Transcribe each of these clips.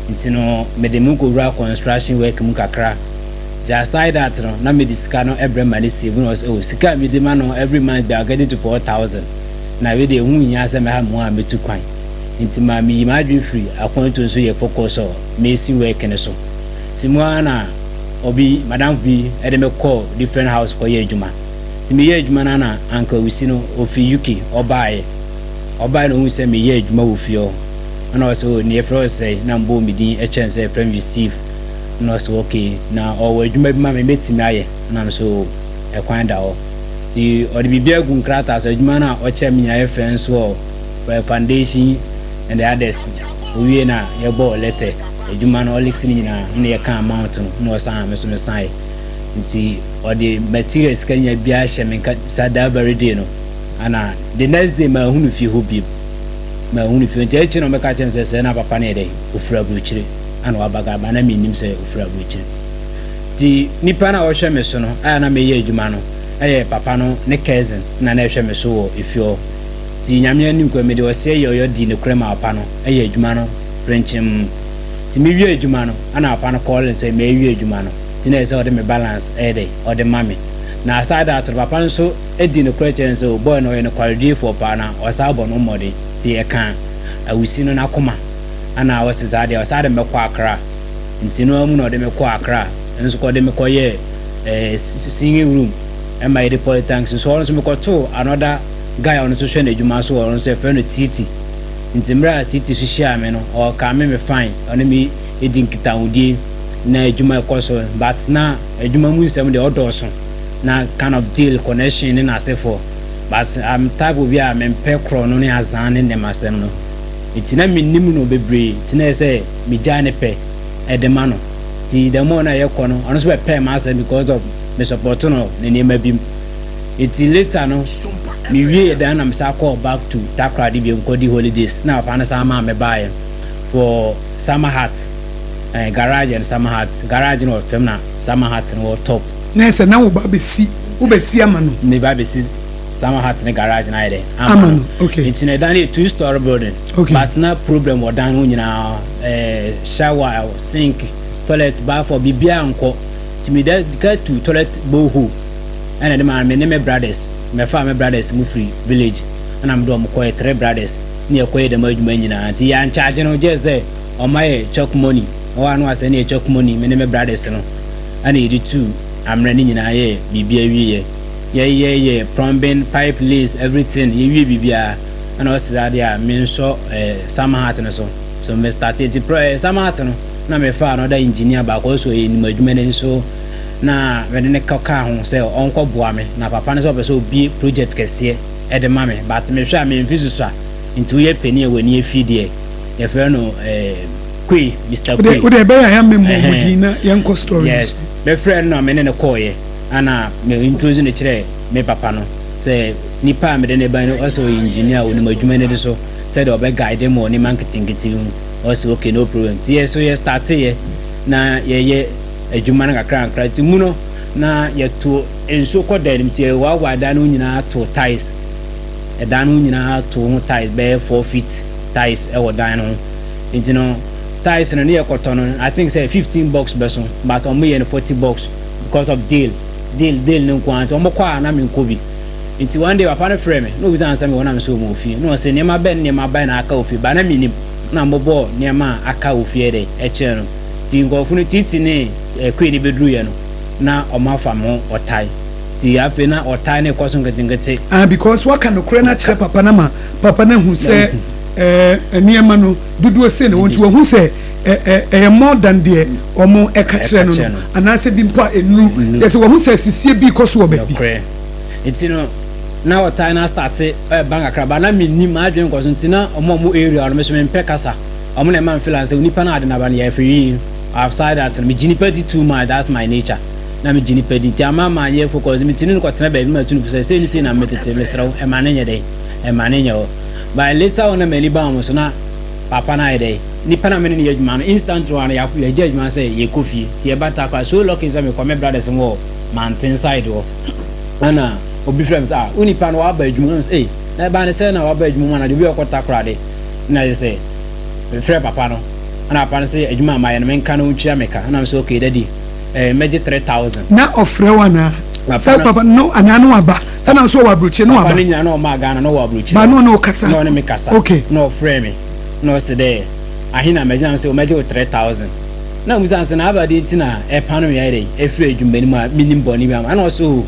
Nti no mede me nkɔwura construction work mu kakra. Nti aside that no, na mede sika no ɛbrɛ ma ne save na ɔsɛ, oh, sika a mede ma no every month bi a getting to 4,000 na wei de, ɛho hia sɛ mɛha mu a mɛtu kwan. Nti ma meyi m'adwene firi akwantuo nso, yɛ focus ɔ mason work ne so. Nti mu ara na obi madam bi ɛde me kɔɔ different house kɔyɛ adwuma. Nti meyɛ adwuma no na anka Owusi no ofi UK ɔbaeɛ. Ɔbaeɛ na ohun sɛ meyɛ adwuma wɔ fie hɔ, ɛna ɔsɛ, o, ne yɛfrɛ wo sɛ? Na mbɔ me din ɛkyɛn sɛ yɛfrɛ me Yusuf. Na ɔsɛ, okay, na ɔwɔ adwuma bi ma me mɛtumi ayɛ. Na me so ɛkwan da hɔ. Nti ɔde biribi agu nkrataa so. Adwuma no a ɔkyerɛ me nyinaa yɛ fence wall, foundation and the others. Owie na yɛbɔ letter adwuma no, ɔlix no nyinaa na yɛka amount no na ɔsan me so me san. Nti ɔde material sika nyinaa biara hyɛ me nka saa that very day no. Ana the next day ma ehunu fie hɔ biem, ma ehunu fie. Nti akyi na ɔbɛka kyerɛ me sɛ na papa no yɛ dɛ ofura aburokyire ana waba Ghana. Na menim sɛ ofura aburokyire. Nti nipa no a ɔhwɛ me so no a na meyɛ adwuma no, ɛyɛ papa no ne cousin na ɛhwɛ me so wɔ efie hɔ. Nti Nyame anim kɔ, mede ɔsɛ yɛ ɔyɔ di ne korɛ ma papa no ɛyɛ adwuma no prenkyem. Nti mewie adwuma no ana papa no call sɛ mewie adwuma no. Nti na ɛsɛ sɛ ɔde me balance ɛyɛ dɛ ɔde ma me. Na aside that no, papa nso edi ne korɛ kyerɛ sɛ boy no ɔyɛ no kwarediefoɔ paa na ɔsan bɔ no mmɔden. Nti ɛka Awusi no n'akoma ana ɔsi saa deɛ ɔsan de mɛkɔ Akra. Nti no mu na ɔde me kɔ Akra nso kɔ de me kɔ yɛ singing room ɛma yɛde polytanks so. Ɔno nso mekɔtoo another guy a ɔno nso hwɛ n'adwuma so. Ɔno nso yɛfrɛ no Titi. Nti mmerɛ a Titi so hyia me no, ɔka me fine, ɔne me edi nkitahodie na adwuma ɛkɔ so. But na adwuma mu nsɛm deɛ ɔdɔɔso na kind of deal connection ne n'asefoɔ, but I'm type obi a mempɛ korɔ no ne azan ne nneɛma asɛm no. Nti na mennim no bebree. Nti na yɛ sɛ megyaa ne pɛ ɛde ma no. Nti the more na yɛkɔ no, ɔno nso bɛpɛɛ m'asɛm because of me support no ne nneɛma bi mu. Nti later no mewie yɛ dan na mesa kɔɔ back to Takoradi bio nkɔdi holidays na papa no san maa me baeɛ for summer hut, garage and summer hut. Garage no wɔ fam na summer hut no wɔ top. Na ɛsɛ na wo ba bɛsi, wobɛsi ama no. Me ba bɛsi summer hut ne garage na ayɛ dɛ ama no, okay. Nti na ɛdan no yɛ two story building. But na problem wɔ dan no nyinaa, shower, sink, toilet, bath, biribiara nkɔ. Nti me da ka tu toilet borehole ɛna de maa me ne me brothers. Mɛfa me brothers mu firi village ɛna mede ɔmo kɔyɛ three brothers ne yɛkɔyɛ dɛm adwuma nyinaa. Nti yɛankyagye no, gye sɛ ɔma yɛ chop money. Ɔwɔ ano asɛ ne yɛ chop money. Me ne me brothers no ɛna yɛde tu amena ne nyinaa yɛ biribi awie. Yɛ yɛyɛ plumbing, pipe lays, everything. Yɛwie biribiara ɛna ɔsi adeɛ a mensɔ summer hut no so. So me start nti pro summer hut no na mefa another engineer baako ɔsɔ yɛ nim adwuma n'ani so na mede ne kɔ kaa ho sɛ ɔnkɔ boa me. Na papa no sɛ ɔpɛ sɛ obie project kɛseɛ ɛde ma me, but mehwɛ a memfi soso a nti woyɛ panin a w'ani afi deɛ yɛfrɛ no Kwe, Mr Kwe. Wode ɛbɛyɛ a yɛamɛ mmɔ mu din na yɛnkɔ story. Yes, mɛfrɛ no na me ne no kɔɔyɛ ana me introduce no kyerɛ me papa no sɛ nipa a mede ne ba no ɔsɛ ɔyɛ engineer a onim adwuma no de so sɛdeɛ ɔbɛ guide mu wɔ nneɛma nketenkete mu. Ɔsɛ, okay, no problem. Nti yɛ so yɛ start yɛ na yɛyɛ adwuma no kakra kakra. Nti mu no na yɛto nsuo kɔ dan no mu. Nti yɛwaawaa dan no nyinaa to tiles, ɛdan no nyinaa to ho tiles bɛyɛ 4 feet tiles ɛwɔ dan no ho. Nti no tiles no ne yɛkɔtɔ no, I think sɛ 15 box bɛ so, but ɔmo yɛ no 40 box because of deal, deal, deal ne nko ara. Nti ɔmo kɔ a na mi nkɔ bi. Nti one day papa no frɛ me na obisa ansɛm wɔ nam so wɔ ofie na ɔsɛ nneɛma bɛn, nneɛma bɛn na aka ofie ba. Na mi nim na mobɔ nneɛma a aka ofie de ɛkyerɛ no. Nti nkɔfo no titi ne ɛkue ne bɛduru yɛ no na ɔmo afa mo ɔtae. Nti afei na ɔtae ne kɔ so nketenkete. Ah, because waka nokorɛ no akyerɛ papa no ma papa no ahu sɛ nneɛma no dodoɔ sei na wɔn nti wɔhu sɛ ɛyɛ more than deɛ ɔmo ɛka kyerɛ no, anaasɛ bi mpo a enuru yɛ sɛ wɔhu sɛ sisie bi kɔ so wɔ baabi. Nokorɛ. Nti no na ɔtae na start ɛba kakra ba na mennim adwene nkɔ so. Nti na ɔmo a ɔmo area no me so mempɛ kasa. Ɔmo na ɛma mfeel sɛ onipa no ade naba no yɛ yi. Outside that no, megye nipa di too much. That's my nature na megye nipa di. Nti ama ma nyɛ focus. Metini no kɔtena baabi ma tu no fo sɛ sei ne sei na metete. Mesrɛ wo, ɛma ne nyɛ dɛn, ɛma ne nyɛ hɔ. But later on na m'ani ba mo so na papa no ayɛ dɛn, nipa na mene ne yɛ adwuma no instantly wa no yɛagye adwuma sɛ yɛkɔ fie. Nti yɛba Takwa so lucky sɛ mekɔ me brothers wɔ manten side hɔ ɛna obi frɛ me sɛ, ah, wo nipa no waba adwuma no sɛ, ei, na ɛba ne sɛ na waba adwuma mu anadwo obi a ɔkɔ Takoradi. Na yɛ sɛ mefrɛ papa no. Ɛna papa no sɛ adwuma a mayɛ no menka no ntua me ka. Ɛna me sɛ okay daddy, mɛgye 3000. Na ɔfrɛ wo anaa? Sɛ papa no anaa no waba? Sɛ na nso ɔwɔ aburokyire na waba? Papa no nyina na ɔmaa Ghana na ɔwɔ aburokyire. Ba na ɔne wo kasa? Na ɔne me kasa. Okay. Na ɔfrɛ me na ɔse dɛ ahe na mɛgye na me sɛ mɛgye wo 3000. Na mebisa no sɛ na aba deɛ nti na ɛpano me ayɛ dɛn afiri adwuma no mu a mennim bɔne bi ama. Ɛna ɔse oh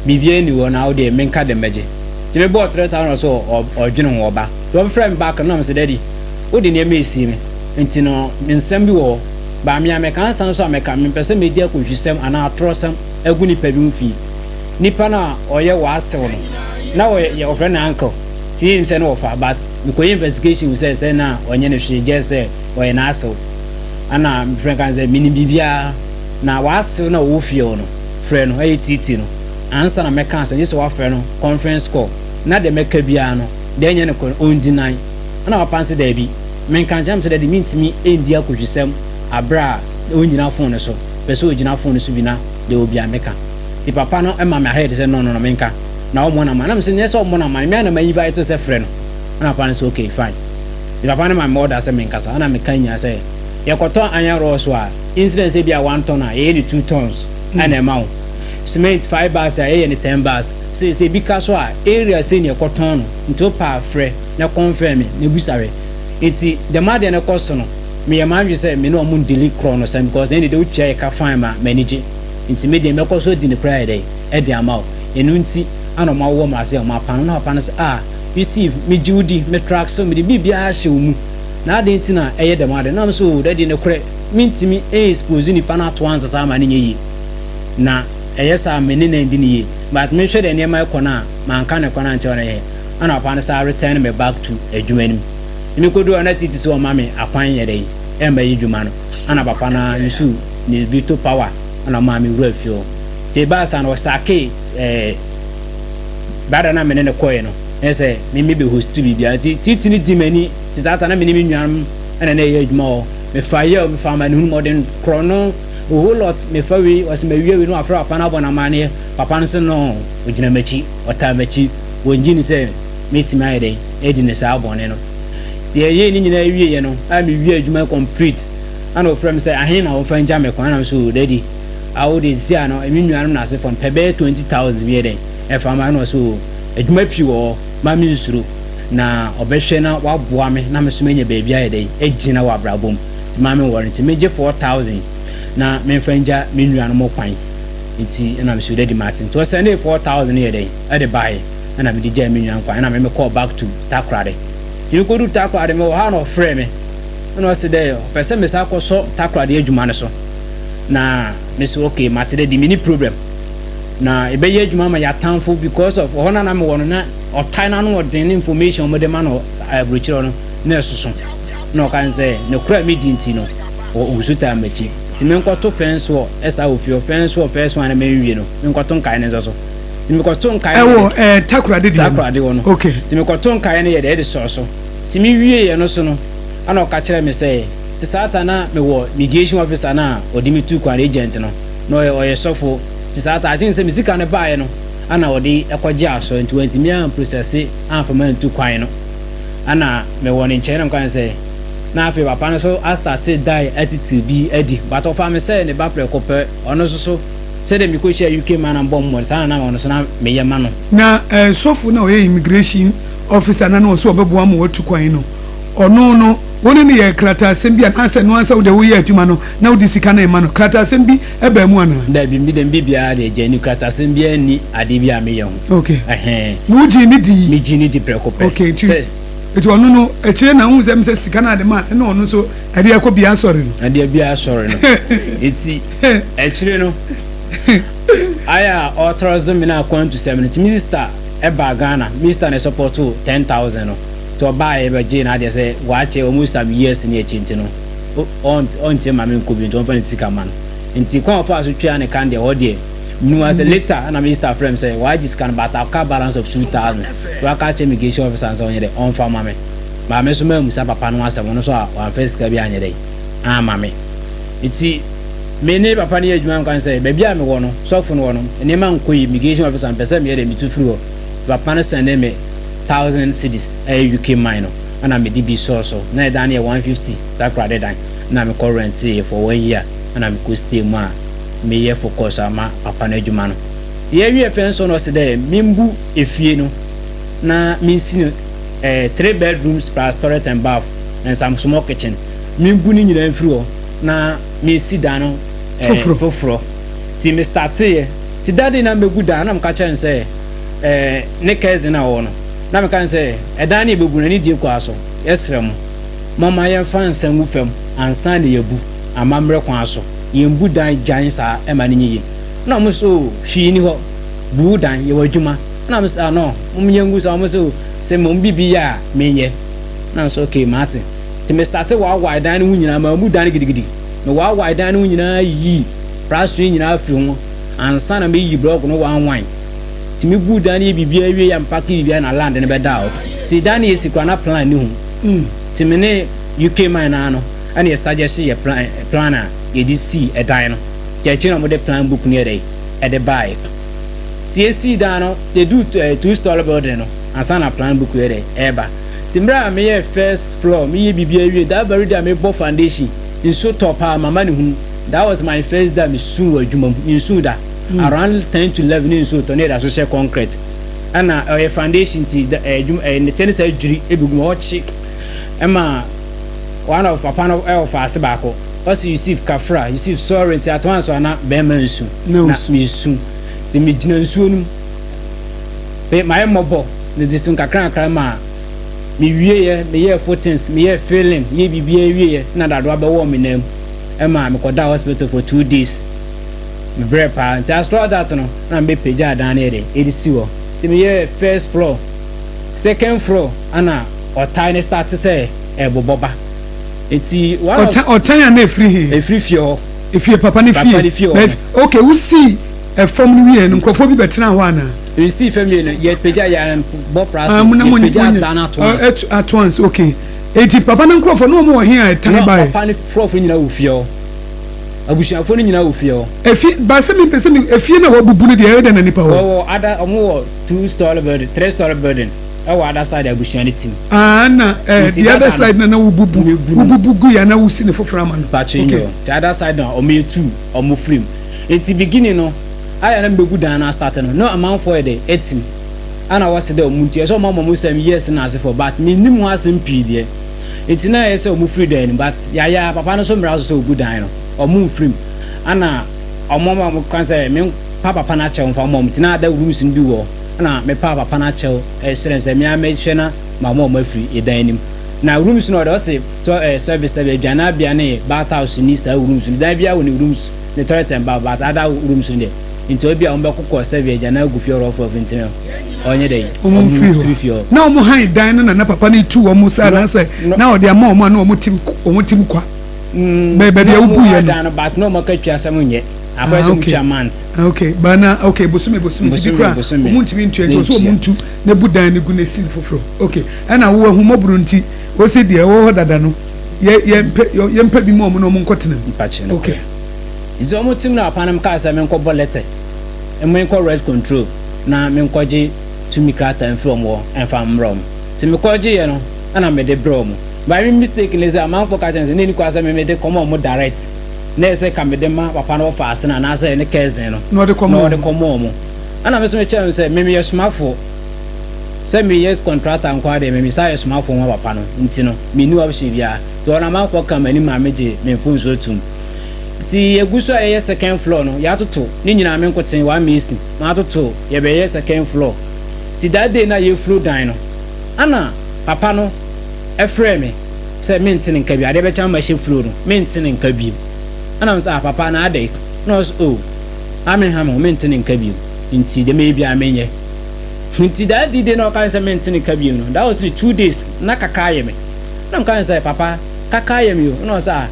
biribiara nni hɔ na wo deɛ menka dɛ mɛgye. Nti mebɔɔ 3000 ɔse ɔdwene ho ɔba. Nti ɔfrɛ me back no na mese daddy wode nneɛma esie me nti no nsɛm bi wɔ hɔ but me a meka ansa nso a mɛka mempɛ sɛ medi akohwisɛm anaa atorɔsɛm agu nipa bi ho fi. Nipa no a ɔyɛ w'asew no na ɔyɛ wɔfrɛ no uncle nti yɛnim sɛ ne wɔfa but mekɔyɛ investigation hu sɛ sɛ na ɔnyɛ no hwee just sɛ ɔyɛ n'asew. Ana mefrɛ no ka no sɛ menim biribiara na w'asew no a ɔwɔ fie hɔ no frɛ no ɛyɛ TT no ansa na mɛka asɛm gye sɛ wafrɛ no conference call na deɛ mɛka biara no deɛ ɛnyɛ nokorɛ no ɔndeny. Ɛna papa no se daabi menka nkyerɛ no sɛ dadi mentumi ndi akohwisɛm aberɛ a ɔnnyina phone no so pɛ sɛ ɔgyina phone no so bi na deɛ ɔwɔ biara meka nti papa no ma me ahead sɛ no no no menka na ɔmmɔ no amane na mese nyɛ sɛ ɔmmɔ no amane me ara na ma invite wo sɛ frɛ no ɛna papa no sɛ okay fine nti papa no ma me order sɛ menkasa ɛna meka nyinaa sɛ yɛkɔtɔ iron rods a instead sɛ bi a one ton a yɛyɛ no 2 tons ɛna ɛma wo cement 5 bags a yɛyɛ no 10 bags sɛ sɛ ebi ka so a area sɛ ne yɛkɔtɔn no nti wopɛ a frɛ na confirm me na busa hwɛ. Nti dɛm adeɛ no kɔ so no meyɛ m'adwene sɛ me ne ɔmo ndili korɔ no sɛm because ɛne de wotua yɛ ka fine ma m'ani gye nti me deɛ mɛkɔ so adi ne koraa yɛ dɛn ɛde ama wo. Ɛno nti ana ɔmo awowɔ me ase a ɔmo apa no na papa no sɛ, ah, you see, megye wo di, me track so mede biribiara hyɛ wo mu na adɛn nti na ɛyɛ dɛm ade na ɔmo sɛ oh daddy, nokorɛ mentumi expose nipa no ato ansa saa ma no nyɛ yie na ɛyɛ saa me ne na ndi ne yie but mehwɛ dɛ nneɛma ɛkɔ no a manka ne kwan ankyerɛ no yɛ ɛna papa no saa return me back to adwuma no mu. Mekɔdu hɔ na titi sɛ ɔma me akwan yɛ dɛn ɛmma yi dwuma no ɛna papa no use ne veto power ɛna ɔmaa me wura fie hɔ. Nti ɛbaa saa no ɔsake brother na me ne no kɔɛ no ɛyɛ sɛ me me bɛ host biribiara nti titi no di m'ani nti saa ta na me ne me nuanom ɛna na ɛyɛ adwuma hɔ. Mefa yɛ mefa amanehunu mu ɔde korɔ no a whole lot mefa wei ɔsɛ mawie wei na wafrɛ papa no abɔ no amanneɛ. Papa no sɛ no ɔgyina m'akyi, ɔtaa m'akyi, wɔngye ni sɛ mɛtumi ayɛ dɛn adi ne saa bɔne no. Nti ɛyɛ ne nyinaa wieɛ no a mewie adwuma complete ana ɔfrɛ me sɛ ahe na wɔmfa ngya me kwan na so daddy awo de sisi a no me nuanom na ase fam pɛ bɛyɛ 20,000 bi yɛ dɛn ɛfa ma na ɔsɛ adwuma pii wɔ hɔ ma me nsuro na ɔbɛhwɛ na waboa me na me so manya baabi ayɛ dɛn agyina wɔ abrabɔ mu nti ma me wɔre nti megye 4000 na memfa ngya me nuanom kwan. Nti ɛna me so daddy mate. Nti ɔsɛnde 4000 yɛ dɛn ɛde baeɛ ɛna mede gyaa me nua kwan ɛna me mekɔɔ back to Takoradi. Nti mekɔdu Takoradi mewɔ ha na ɔfrɛ me ɛna ɔse dɛ ɔpɛ sɛ mesa kɔsɔ Takoradi adwuma no so na me so okay mate daddy menni problem na ɛbɛyɛ adwuma ama yɛatamfo because of ɔhɔ no na mewɔ no na ɔtae no ano ɔden ne information ɔmode ma no aburokyerɛ no na ɛsoso na ɔka sɛ ne kora medi nti no ɔgu so taa m'akyi nti menkɔto fence wɔ ɛsa wɔ fie hɔ fence wɔ first one na menwie no menkɔto nkae no nso so nti mekɔto nkae no ɛwɔ Takoradi deɛ no. Takoradi hɔ no. Okay. Nti mekɔto nkae no yɛ deɛ ɛde sɔɔ so nti mewie yɛ no so no ana ɔka kyerɛ me sɛ te saa ta na mewɔ migration officer no a ɔde me tu kwan agent no na ɔyɛ sɔfo nti saa ta agye sɛ me sika no baeɛ no ana ɔde ɛkɔgye asɔ nti wantumi amprocess amfa ma ntu kwan no ana mewɔ ne nkyɛn na meka sɛ na afei papa no so astart die attitude bi adi but ɔfa me sɛ ne ba prɛko pɛ. Ɔno nso so sɛdeɛ mekɔhyia UK ma na mbɔ mmɔde saa na na ɔno so na meyɛ ma no. Na sɔfo na ɔyɛ immigration officer na na ɔsɛ ɔbɛboa ma watu kwan no, ɔno no wo ne no yɛ krataasɛm bi anaasɛ no ansa wode woyɛ adwuma no na wode sika no rema no, krataasɛm bi ɛbaa mu anaa? Dabi, me deɛ biribiara deɛ gya ni, krataasɛm biara nni adeɛ bi a meyɛ ho. Okay. Ɛhɛn. Na wogyee ne dii? Megyee ne di prɛko pɛ. Okay, nti sɛ nti ɔno no akyire na wohu sɛ sɛ sika no ade ma ɛna ɔno nso ɛde akɔ bia asɔre no. Ɛde bia asɔre no. Nti akyire no ayɛ a ɔtrɔse me na akwantusɛm no nti me sister ɛbaa Ghana, me sister na ɛsupporto 10,000 no nti ɔbaa yɛ bɛgyee n'adeɛ sɛ wakyɛ almost some years ne akyi nti no ɔnte ma me nkɔ bi nti ɔmfa ne sika ma no. Nti kwan a ɔfaa so twaa ne kan deɛ ɔwɔ deɛ menu sɛ later ɛna me sister frɛ me sɛ wagye sika no but aka balance of 2000 waka akyerɛ immigration officer sɛ ɔnyɛ dɛ ɔmfa ma me. Maame nso maamusa papa no asɛm, ɔno nso a wamfa sika bi anyɛ dɛ ama me. Nti me ne papa no yɛ adwuma nkan sɛ baabi a mewɔ no sɔfo no wɔ no nneɛma nkɔ yi immigration officer mpɛ sɛ meyɛ dɛ metu firi hɔ. Papa no sɛnde me 1000 cedis ɛyɛ UK man no ɛna mede bi sɔɔ so na ɛdan no yɛ 150 Takoradi dan. na mekɔ rentee for one year na mekɔ stay mu a meyɛ focus ama papa no adwuma no. Nti yɛwie fɛn so no, ɔse dɛ membu efie no na mensi no three bedrooms plus toilet and bath and some small kitchen. Membu ne nyinaa mfiri hɔ na mesi dan no foforɔ. Foforɔ. Nti me starteeɛ. Nti that day na mɛgu dan na meka kyerɛ no sɛ ne cousin a ɔwɔ no, na meka no sɛ ɛdan no yɛbɛbu no ani die kɔ so, yɛsrɛ mo, mama yɛmfa nsa ngu fam ansa na yɛbu amammerɛ kwan so. Yɛmbu dan gyan saa ɛma no nyɛ yie. Na ɔmo so, "Oh, hwee ni hɔ, bu dan, yɛwɔ adwuma." Na mo sɛ, "Ah, no, mom yɛngu sa." Ɔmo sɛ, sɛ mo bibi yɛ a menyɛ. Na mo sɛ, "Okay, mate." Nti me start waawae dan no ho nyinaa, maa mu dan no gidigidi. Me waawae dan no ho nyinaa, yiyi plaster nyinaa firi ho ansa na meyi block no one one. Nti me bu dan no yɛ biribiara wie, yɛ mpack biribiara na land no bɛda hɔ. Nti dan no yɛsi kora na plan ne ho. Nti me ne UK man naa no ɛna yɛ suggest yɛ plan a yɛde sii ɛdan no. Nti akyi na wɔde plan book no yɛ dɛ ɛde baeɛ. Nti yɛsii dan no, yɛdu two story building no ansa na plan book yɛ dɛ ɛɛba. Nti mmerɛ a meyɛ first floor, meyɛ biribiara wie, that very day a mebɔ foundation, nsuo tɔ paa mama ne hunu. That was my first day a mesu wɔ adwuma mu. Nsu da around 10 to 11 ne nsuo tɔ ne yɛda so hyɛ concrete ɛna ɔyɛ foundation. Nti da ɛdwuma nɛteɛ ne sɛ adwiri ebi gu mu ɔkye ɛma one of papa no ɛwɔ faase baako, ɔsi, "Yusuf kafra, Yusuf, sorry." Nti ato anso ana bɛrima nsu Na na osu. Mesu nti megyina nsuo no mu pe mayɛ mmɔbɔ ne de nkakra nkakra ma mewieɛ. Meyɛɛ footings, meyɛɛ filling, yɛ biribiara wieɛ na dadoa bɛwɔ me nam ɛma mekɔda hospital for 2 days. Mebrɛ paa. Nti after all that no na mebɛpagya adan no yɛ de ɛde si hɔ. Nti meyɛɛ first floor, second floor, ana ɔtae ne start sɛ ɛbobɔ ba. Nti one of Ɔtan a na efiri he? Ɛfiri fie hɔ. Efie papa ne fie? Papa ne fie hɔ. Na okay, wosi ɛfam no wie no, nkurɔfoɔ bi bɛtena hɔ ana? Ɛsi fam wie no, yɛpagya, yɛbɔ pra Ah, so mo na mo yɛpagya adan no ato ase. At once, okay. Eti papa ne nkurɔfoɔ ne wɔn wɔ he a ɛtan Na baeɛ? papa ne furɔfo nyinaa wɔ fie hɔ, abusuafoɔ no nyinaa wɔ fie hɔ. Efi baasa mi pɛ sɛ mi efie na wɔbubu no deɛ, ɛyɛ dɛ na nipa wɔ? Wɔwɔ ada, ɔmo wɔ two story building, three story building ɛwɔ other side, abusua no tim. Aa, na Nti the other dada no, side na wobubu mebu no. Wobubu gu ya na wosi ne foforɔ ama no? Patro okay. The other side na ɔmo yɛ two, ɔmo firi mu. Nti beginning no ayɛ na mbɛgu dan na start no na amanfoɔ yɛ dɛ etim ana wɔsi dɛ ɔmo ntua sɛ ɔmo ama ɔmo sɛm years na ase fɔ, but mi nim ho asɛm pii deɛ. Nti na yɛ sɛ ɔmo firi dan no, but yaya papa no so mmira so sɛ ogu dan no, ɔmo nfiri mu ana ɔmo ama ɔmo kan sɛ me pa papa no akyɛw nfa ɔmo. Nti na ada rooms no bi wɔ ana me pa papa no akyɛw ɛsrɛ sɛ mea mɛhwɛ na ma ɔmo afiri ɛdan anim na rooms no ɔde ɔsi tɔ service sɛ aduanabea ne bath house ni. Saa rooms no, dan biara wɔ ne rooms, ne toilet and bath, but other rooms no deɛ, nti obi a wɔn bɛkokɔ sɛbi aduane agu fie ɔrɔfo nti no ɔnyɛ dɛ. Ɔmo nfiri firi fie hɔ hɔ. Na ɔmo han dan no na na papa no tu wɔn sa anaasɛ No. na ɔde ama ɔmo a na ɔmo tim kwa baabi a Na ɔmo wobu yɛ no. dan no, but na ɔmo aka tua asɛm nyɛ akɔyɛ Ah, sɛ ɔmo tua month. Ah, okay, bana okay, bosome bosome nti bi Bosome, kora bosome. ɔmo ntumi ntua nti ɔsɛ ɔmo Ne ntu na bu dan no gu na esi foforɔ. Okay, ɛna wo ahumɔboro nti wosi deɛ ɛwɔ hɔ dada no yɛ yɛmpɛ yɛmpɛ bi mu ɔmo na ɔmo nkɔ tena mu. Mpakye no. Nti ɔmo tim na papa no kaa sɛ menkɔ bɔ letter, menkɔ rent control na menkɔgye tumi krataa mfiri ɔmo hɔ ɛmfa mmerɛ ɔmo. Nti mekɔgye yɛ no ɛna mede brɛ ɔmo. But me mistake ne sɛ amanfoɔ ka kyerɛ me sɛ ne ni kɔ asɛ me mede kɔma ɔmo direct, na ɛsɛ ka mede ma papa no wɔfa ase no anaasɛ ne cousin no na ɔde kɔma na ɔde ɔmo. Kɔma ɔmo. Ɛna me nso mekyerɛ no sɛ me meyɛ somafoɔ, sɛ meyɛ contractor nko adeɛ, me mesa yɛ somafoɔ ma papa no. Nti no menni option biara. Nti ɔno amanfoɔ ka m'anim ma megye me mfonsuo tom. Nti yɛgu so a yɛyɛ second floor no, yɛatoto ne nyinaa, me nkoten wa mesi maatoto, yɛbɛyɛ second floor. Nti that day na yɛfuro dan no ana papa no ɛfrɛ me sɛ mente ne nka bi adeɛ bɛkyɛ ma hyɛ furo no, mente ne nka bio. Ɛna m sɛ, "Ah, papa, na adɛ?" Na ɔsɛ, "Oh, ame ha me mente ne nka bio." Nti deɛ mɛyɛ biara menyɛ. Nti that day na ɔka sɛ mente ne nka bio no, that was the 2 days na kaka ayɛ me. Na mka sɛ, "Papa, kaka ayɛ me o." Na ɔsɛ, "Ah,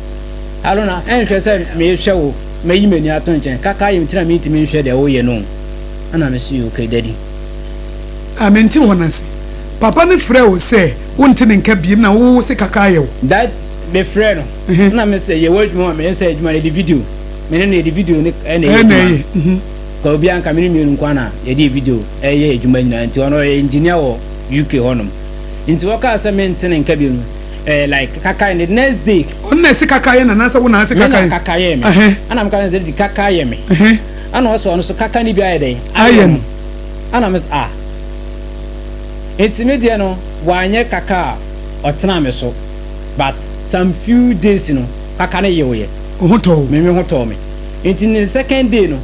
Haruna, ɛnhwɛ sɛ mehwɛ wo, mayi m'ani ato nkyɛn, kaka ayɛ me nti na mentumi nhwɛ deɛ woyɛ no." Ɛna mese, "Okay, daddy." A mente hɔ n'ase, papa ne frɛ wo sɛ wonte ne nka biem na wo se kaka ayɛ wo? That mefrɛ no na me sɛ yɛwɔ adwuma ma meyɛ sɛ adwuma no yɛde video, mene no yɛde video ne ɛna ɛyɛ ɛna adwuma. Ɛyɛ Ka obi anka mene mmienu nko na yɛde video ɛyɛ adwuma nyinaa. Nti ɔno ɔyɛ engineer wɔ UK hɔnom. Nti wɔkaa sɛ mente ne nka bio no Eh, like kaka the next day. Ɔno na ɛsi kaka yɛ na anaasɛ wo na ase kaka yɛ? Me na kaka yɛ me. Ɛna meka sɛ di kaka yɛ me. Ɛna ɔsɛ ɔno so kaka ne bi ayɛ dɛn? Ayɛ no. Ɛna me sɛ ah. Nti me deɛ no wanyɛ kaka a ɔtena me so but some few days no kaka no yew yɛ. Wo ho tɔɔ wo? Me me ho tɔɔ me. Nti ne second day no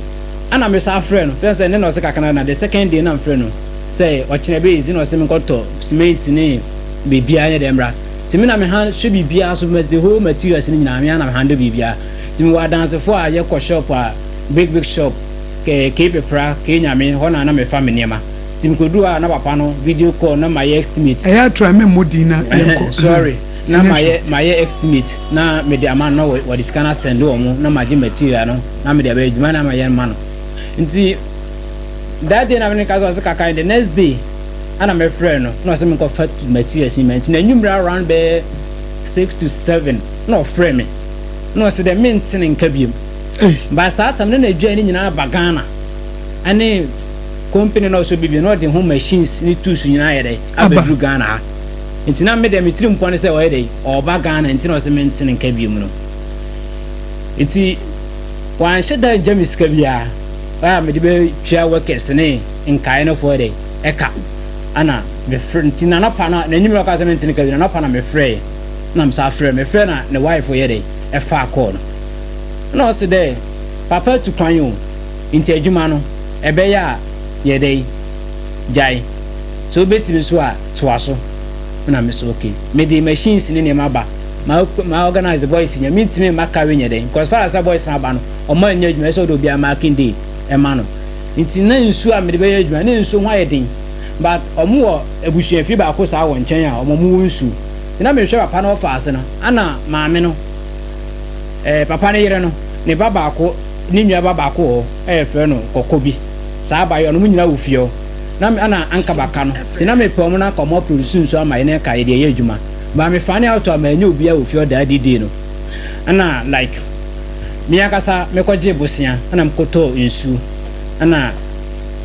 ɛna me san frɛ no fɛn sɛ ne na ɔsɛ kaka no na the second day na me frɛ no sɛ ɔkyena bɛyɛ zi na ɔsɛ me nkɔtɔ cement ne biribiara nyɛ dɛ mmra. Nti me na me han hwɛ biribiara so the whole materials no nyinaa me ara na me handle biribiara. Nti mewɔ adansefo a yɛkɔ shop a big big shop kɛ kei pepra kei nyame hɔ na na mefa me nneɛma. Nti mekoduu hɔ a na papa no video call na mayɛ estimate. Ɛyɛ a try me mmɔ din na yɛnkɔ. Sorry na mayɛ mayɛ estimate na mede ama no na wɔde sika no asɛnde wɔn na magye material no na mede abɛyɛ adwuma na mayɛ ma no. Nti that day na me ne no kasa ɔse kaka the next day Ɛna me frɛɛ no na ɔse menkɔ fa materials yi ma nti n'anwumerɛ around bɛyɛ 6 to 7 na ɔfrɛ me na ɔse dɛ mente ne nka biom but saa tam no na adwa ne nyinaa ba Ghana ɛne company na ɔsɔ bibia na ɔde ho machines ne tools nyinaa yɛ dɛ abɛduru Ghana ha nti na me dɛ me tirim pɔ ne sɛ ɔyɛ dɛ ɔba Ghana nti na ɔse mente ne nka biom no nti wanhyɛ da ngya me sika biara a mede bɛtua workers ne nkae no foɔ dɛ ɛka ana mefrɛ nti nanɔpa no n'anim na ɔka sɛ mente ne ka bi nanɔpa na mefrɛɛ na mesa frɛ mefrɛ na ne wife yɛ dɛ ɛfaa kɔɔ no na ɔse dɛ papa tu kwan o nti adwuma no ɛbɛyɛ a yɛ dɛ gyae sɛ wobɛtumi so a toa so na me so okay mede machines ne nneɛma ba ma ma organize boys nya mentumi mma carry nyɛ dɛ because far as boys na aba no ɔmo anyɛ adwuma ɛsɛ ɔde obiara marking day ɛma no. Nti na nsuo a mede bɛyɛ adwuma na nsuo ho ayɛ den but ɔmo wɔ abusuafie baako saa wɔ nkyɛn a ɔmo ɔmo wɔ nsuo nti na mehwɛ papa no ɔfa ase no ana maame no ɛɛ papa no yere no ne ba baako ne nua ba baako wɔ hɔ ɛyɛ frɛ no kɔkɔ bi saa abayɔ no ɔmo nyinaa wɔ fie hɔ na ana anka baka no nti na mepɛ ɔmo na anka ɔmo aproduce nsuo ama yɛn anka yɛde ɛyɛ adwuma but me find out a manya obiara wɔ fie hɔ daa didie no ɛna like Me ankasa mekɔgyee bosea na mekɔtɔɔ nsu na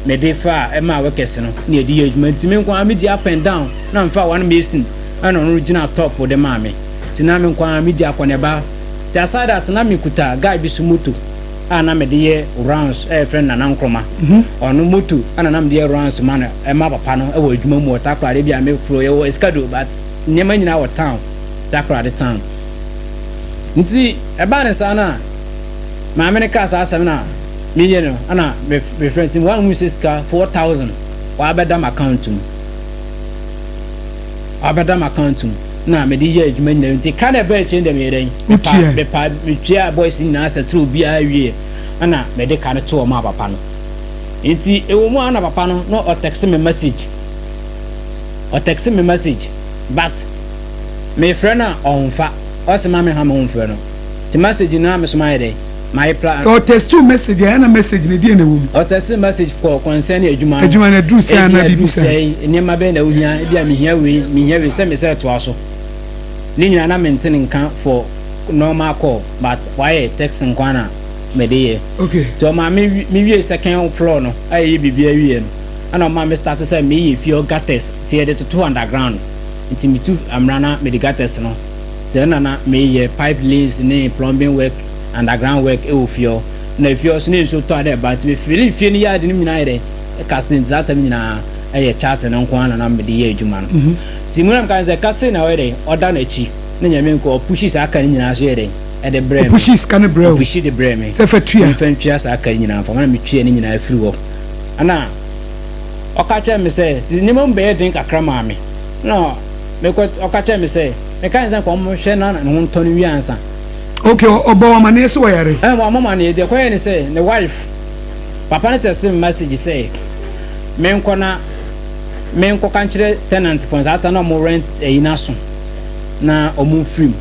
mede faa ɛmaa workers no na yɛde yɛɛ adwuma nti me nko ara medi up and down na mefaa one mason ɛna ɔno gyina top de maa me nti na me nko ara medi akɔneaba nti aside that na mekuta guy bi so moto a na mede yɛ rounds ɛyɛ frɛ no Nana Nkrumah ɔno moto ɛna na mede yɛ rounds ma no ɛma papa no ɛwɔ adwuma mu wɔ Takoradi bi a meforo yɛwɔ Escado but nneɛma nyinaa wɔ town Takoradi town Ntsi ɛbaa no saa no a, maame no kaa saa asɛm no a meyɛ no ana mefrɛ ntsi wɔannhu sɛ sika 4000 ɔabɛda m'account mu. Ɔabɛda m'account mu na mede yɛɛ adwuma nyinaa nti ka na ɛbaa akyire no deɛ meyɛ dɛn? Mepa mepa metuaa boys nyinaa sɛtere obiara wieɛ ɛna mede ka no too ɔmaa papa no. Nti ɛwɔ mu a na papa no na ɔtɛkse me message ɔtɛkse me message but Mefrɛ no a ɔnfa. Ɔse ma me ha me ho mfrɛ no. Nti message no a me so mayɛ dɛn? Ma reply. Ɔtɛsti wo message a ɛna message no deɛn na ɛwɔ mu? Ɔtɛsti message for concerning adwuma no. Adwuma no aduru sɛn anaa biribi saa? Ebia aduru sɛn, nneɛma bɛn na wohia, ebia mehia wei, mehia wei, sɛ me sɛ toa so. Ne nyinaa na mente ne nka for normal call but wayɛ text nko ara na mede yɛ. Okay. Nti ɔmaa me me wie second floor no a yɛyɛ biribiara wieɛ no ɛna ɔmaa me start sɛ meyɛ fie hɔ gutters nti yɛde toto underground. Nti metu amena na mede gutters no dza nna na meyɛ pipe lays ne plumbing work, underground work wɔ fie hɔ. Na fie hɔ so na nsuo tɔ a na ɛba nti me filling fie no yard no mu nyinaa yɛ dɛn ɛcasting nti saa tam nyinaa ɛyɛ chart no nko ara na na mede yɛ adwuma no. Nti mu na meka sɛ ka sei na ɔyɛ dɛn ɔda n'akyi na Nyame nko ɔpushi saa ka no nyinaa so yɛ dɛn ɛde brɛɛ me. Ɔpushi sika no brɛɛ wo Ɔpushi de brɛɛ me sɛ fa tua. Memfa ntua saa ka no nyinaa mfa ma na metua ne nyinaa firi hɔ. Ɛna ɔka kyerɛɛ me sɛ, nti nneɛma mu bɛyɛ den kakra maa me. Na mekɔ ɔka kyerɛɛ me sɛ, meka ne sɛ nka ɔmhwɛ na ne ho ntɔ no wie ansa. Okay, ɔbɔ wo amaneɛ sɛ ɔyare? Ɛɛ, wammɔ me amaneɛ. Deɛ ɛkɔyɛɛ ne sɛ, ne wife, papa no textee me message sɛ menkɔ na menkɔka nkyerɛ tenant foɔ no, saa ta na wɔn rent ayi no aso na wɔn mfiri mu.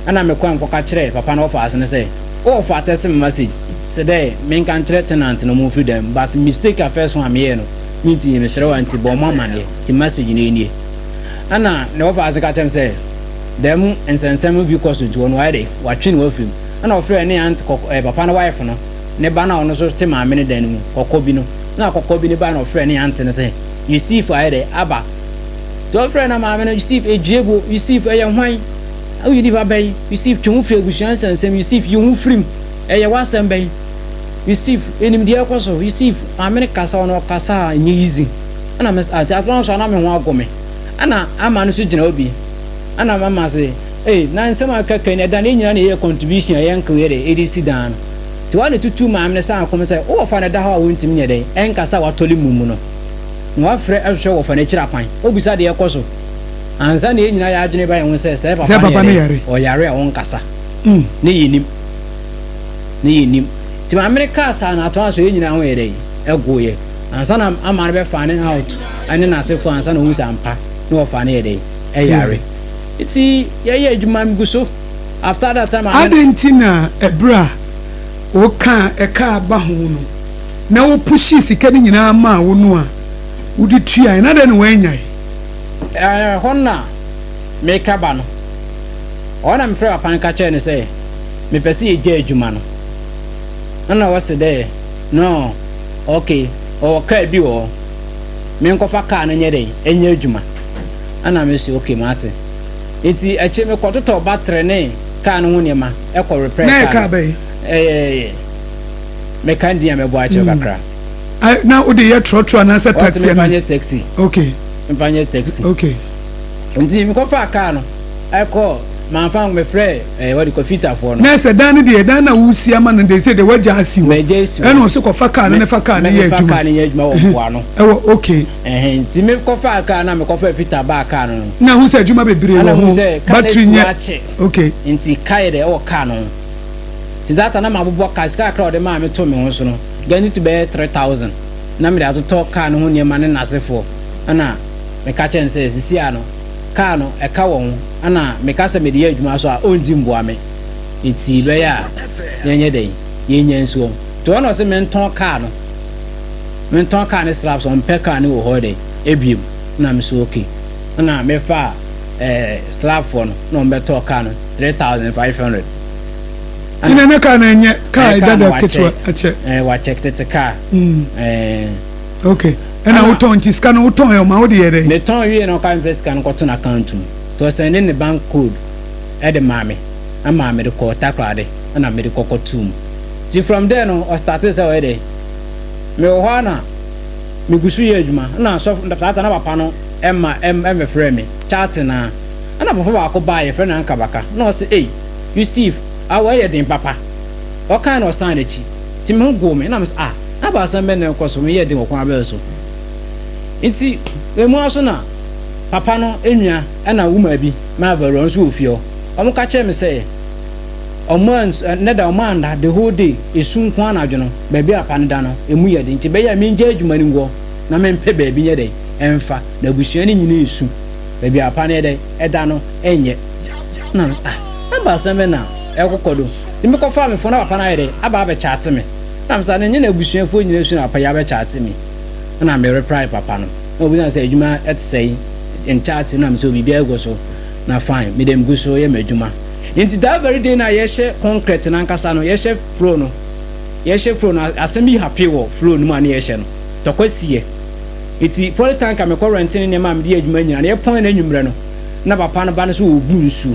Ɛna mekɔɛ mekɔka kyerɛɛ papa no ɔfa ase no sɛ, oh ɔfa text me message sɛ dɛ menka nkyerɛ tenant no ɔmo mfiri dan mu but mistake a first one a meyɛɛ no mentumi mesrɛ wo a nti bɔ ɔmo amaneɛ nti message no nie. Ɛna ne wɔfa ase ka kyerɛ me sɛ dɛm nsɛnsɛm bi kɔ so nti ɔno wayɛ dɛ watwe ne ho afiri mu. Ɛna ɔfrɛɛ ne aunt kɔkɔ ɛɛ papa no wife no ne ba no a ɔno nso te maame no dan no mu kɔkɔ bi no na kɔkɔ bi no bae na ɔfrɛɛ ne aunt no sɛ Yusuf ayɛ dɛ aba nti ɔfrɛɛ na maame no Yusuf edue bo Yusuf ɛyɛ hwan? Woyɛ nipa bɛn? Yusuf, twe wo ho firi abusua nsɛnsɛm. Yusuf, yi wo ho firi mu. Ɛyɛ w'asɛm bɛn? Yusuf, enim deɛ ɛrekɔ so. Yusuf, maame no kasa, ɔno ɔkasa a ɛnyɛ easy. Ɛna me, ati atoma nso a na me ho ago me. Ɛna ama no nso gyina hɔ bi. Ɛna mama se, ei, na nsɛm a kaka ni, ɛda no yɛn nyinaa na yɛyɛ contribution a yɛn nka yɛ dɛ, ɛde si dan no. Nti wɔn na tutu maame no sɛ akɔm sɛ, wo wɔfa no da hɔ a wɔntumi nyɛ dɛn, ɛnkasa a watɔle mu mu no. Na wafrɛ ahwehwɛ wɔfa no akyiri akwan. Obisa deɛ ɛkɔ so. Ansa na yɛn nyinaa yɛn adwene ba yɛn ho sɛ, sɛ papa no yɛ dɛn, ɔyare a ɔnkasa. Ne yɛnim. Ne yɛnim. Nti maame no kaa saa no, atoa so yɛn nyinaa ho yɛ dɛn, ɛgoeɛ. Ansa na ama no bɛ find out ɛne n'asefoɔ ansa na ɔhu sɛ ampa na wɔfa no yɛ dɛn, ɛyare. Nti yɛyɛ adwuma megu so. After that time maame no. Adɛn nti na ɛberɛ a wokaa ɛka aba ho no na wo pushii sika no nyinaa maa wo no a wode tuaeɛ no adɛn na woanyae? Ɛhɔ no na meka ba no, ɔhɔ na mefrɛɛ papa no ka kyerɛɛ no sɛ mepɛ sɛ yɛgya adwuma no. Nna ɔse dɛ no ok, ɔwɔ kaa bi wɔ hɔ, menkɔfa kaa no nyɛ dɛn nyɛ adwuma. Nna mese ok mate. Ntsi akyire mekɔtotɔɔ battery ne kaa no ho nneɛma kɔ repair Na ɛyɛ kaa kaa no. bɛn? Ɛyɛ meka din a mɛbɔ akyerɛ kakra. Na wode yɛ trɔtrɔ anaasɛ Ɔse taxi memfa anaa? nyɛ taxi. Okay. Memfa nyɛ taxi. Okay. Nti mekɔfaa kaa no ɛkɔɔ manfa mefrɛɛ ɛɛ wɔde kɔ fitafoɔ no. Na ɛsɛ dan no deɛ dan no a wosi ama no deɛ sɛ deɛ wagya asi hɔ. Magya asi hɔ. Ɛna ɔse kɔfa kaa no ne fa kaa no yɛ adwuma. Mefa kaa no nyɛ adwuma wɔ mpoano. Ɛwɔ okay. Ɛhɛn nti mekɔfaa kaa no a mekɔfaa fita baa kaa no no. Na hu sɛ adwuma bebree wɔ ho. Battery nyɛ. Akyɛ. Okay. Nti ka yɛ dɛ ɛwɔ kaa no ho. Nti that time na mabobɔ kaa sika kakra a ɔde maa me too me ho so no gani to bɛyɛ 3000 na mede atotɔ kaa no ho nneɛma ne n'asefoɔ ɛna meka kyerɛɛ no sɛ sisi a no kaa no ɛka wɔ ho ɛna meka sɛ mede yɛ adwuma so a ɔnti mboa me nti bɛyɛ a yɛnyɛ dɛn yɛnya nsuo nti ɔna ɔse mentɔn kaa no mentɔn kaa ne slabs ɔmpɛ kaa no wɔ hɔ dɛn ebiem na me so okay ɛna mefa ɛɛ slab foɔ no na ɔmbɛtɔɔ kaa no 3500. Ɛna na kaa no ɛnyɛ kaa dada ketewa akyɛ. Ɛɛ wakyɛ tete kaa. Ɛɛ. Okay ɛna wotɔn nti sika no wotɔn ɛ ɔma wode yɛ dɛ. Metɔn wie na ɔka mfɛ sika no kɔto n'account mu nti ɔsɛnde ne bank code ɛde maa me ɛmaa mede kɔɔ Takoradi ɛna mede kɔ kɔtoo mu nti from there no ɔstartee sɛ ɔyɛ dɛ mewɔ hɔ ara na megu so yɛ adwuma ɛna sɔfo saa ta na papa no ɛma ɛmɛfrɛ me chatting naa ɛna papa baako baa yɛfrɛ no Ankabaka na ɔse ei Yusuf, ah wei yɛ den papa. Ɔkae na ɔsan n'akyi. Nti me ho goo me na me sɛ ah na aba asɛm bɛn na ɛrekɔ so, me yɛ den wɔ kwan bɛn so. Nti emu ara so na papa no nua ɛna woman bi, Marvel, ɔno nso wɔ fie hɔ. Wɔn ka kyerɛɛ me sɛ wɔn ans nnɛ da wɔn anda the whole day, esu nko ara anadwo no, baabi a papa no da no emu yɛ den nti ɛbɛyɛ a mengyae adwuma no ngu hɔ na mempɛ baabi nyɛ dɛn ɛmfa na abusua no nyinaa esu. Baabi a papa no yɛ dɛn ɛda no ɛnyɛ. Na mese ah na ba asɛm bɛn na ɛrekokɔ do? Nti mekɔfaa me fon na papa no ayɛ dɛn aba abɛkyate me. Na mese ah na ɛnyɛ n'abusuafoɔ nyinaa su na papa yi abɛkyate me. Ɛna me reply papa no. Na ɔbisa me sɛ adwuma ɛte sɛn? Nkyate na mese oh biribiara gu so na fine me deɛ megu so yɛ m'adwuma. Nti that very day no a yɛhyɛ concrete no ankasa no yɛhyɛ floor no yɛhyɛ floor no asɛm bi happy wɔ floor no mu a na yɛhyɛ no tɔkwa siiɛ. Nti polytank a mekɔ rɛnte ne nneɛma a mede yɛ adwuma nyinaa no yɛpɔn no anwummerɛ no na papa no ba no sɛ ɔrebu nsuo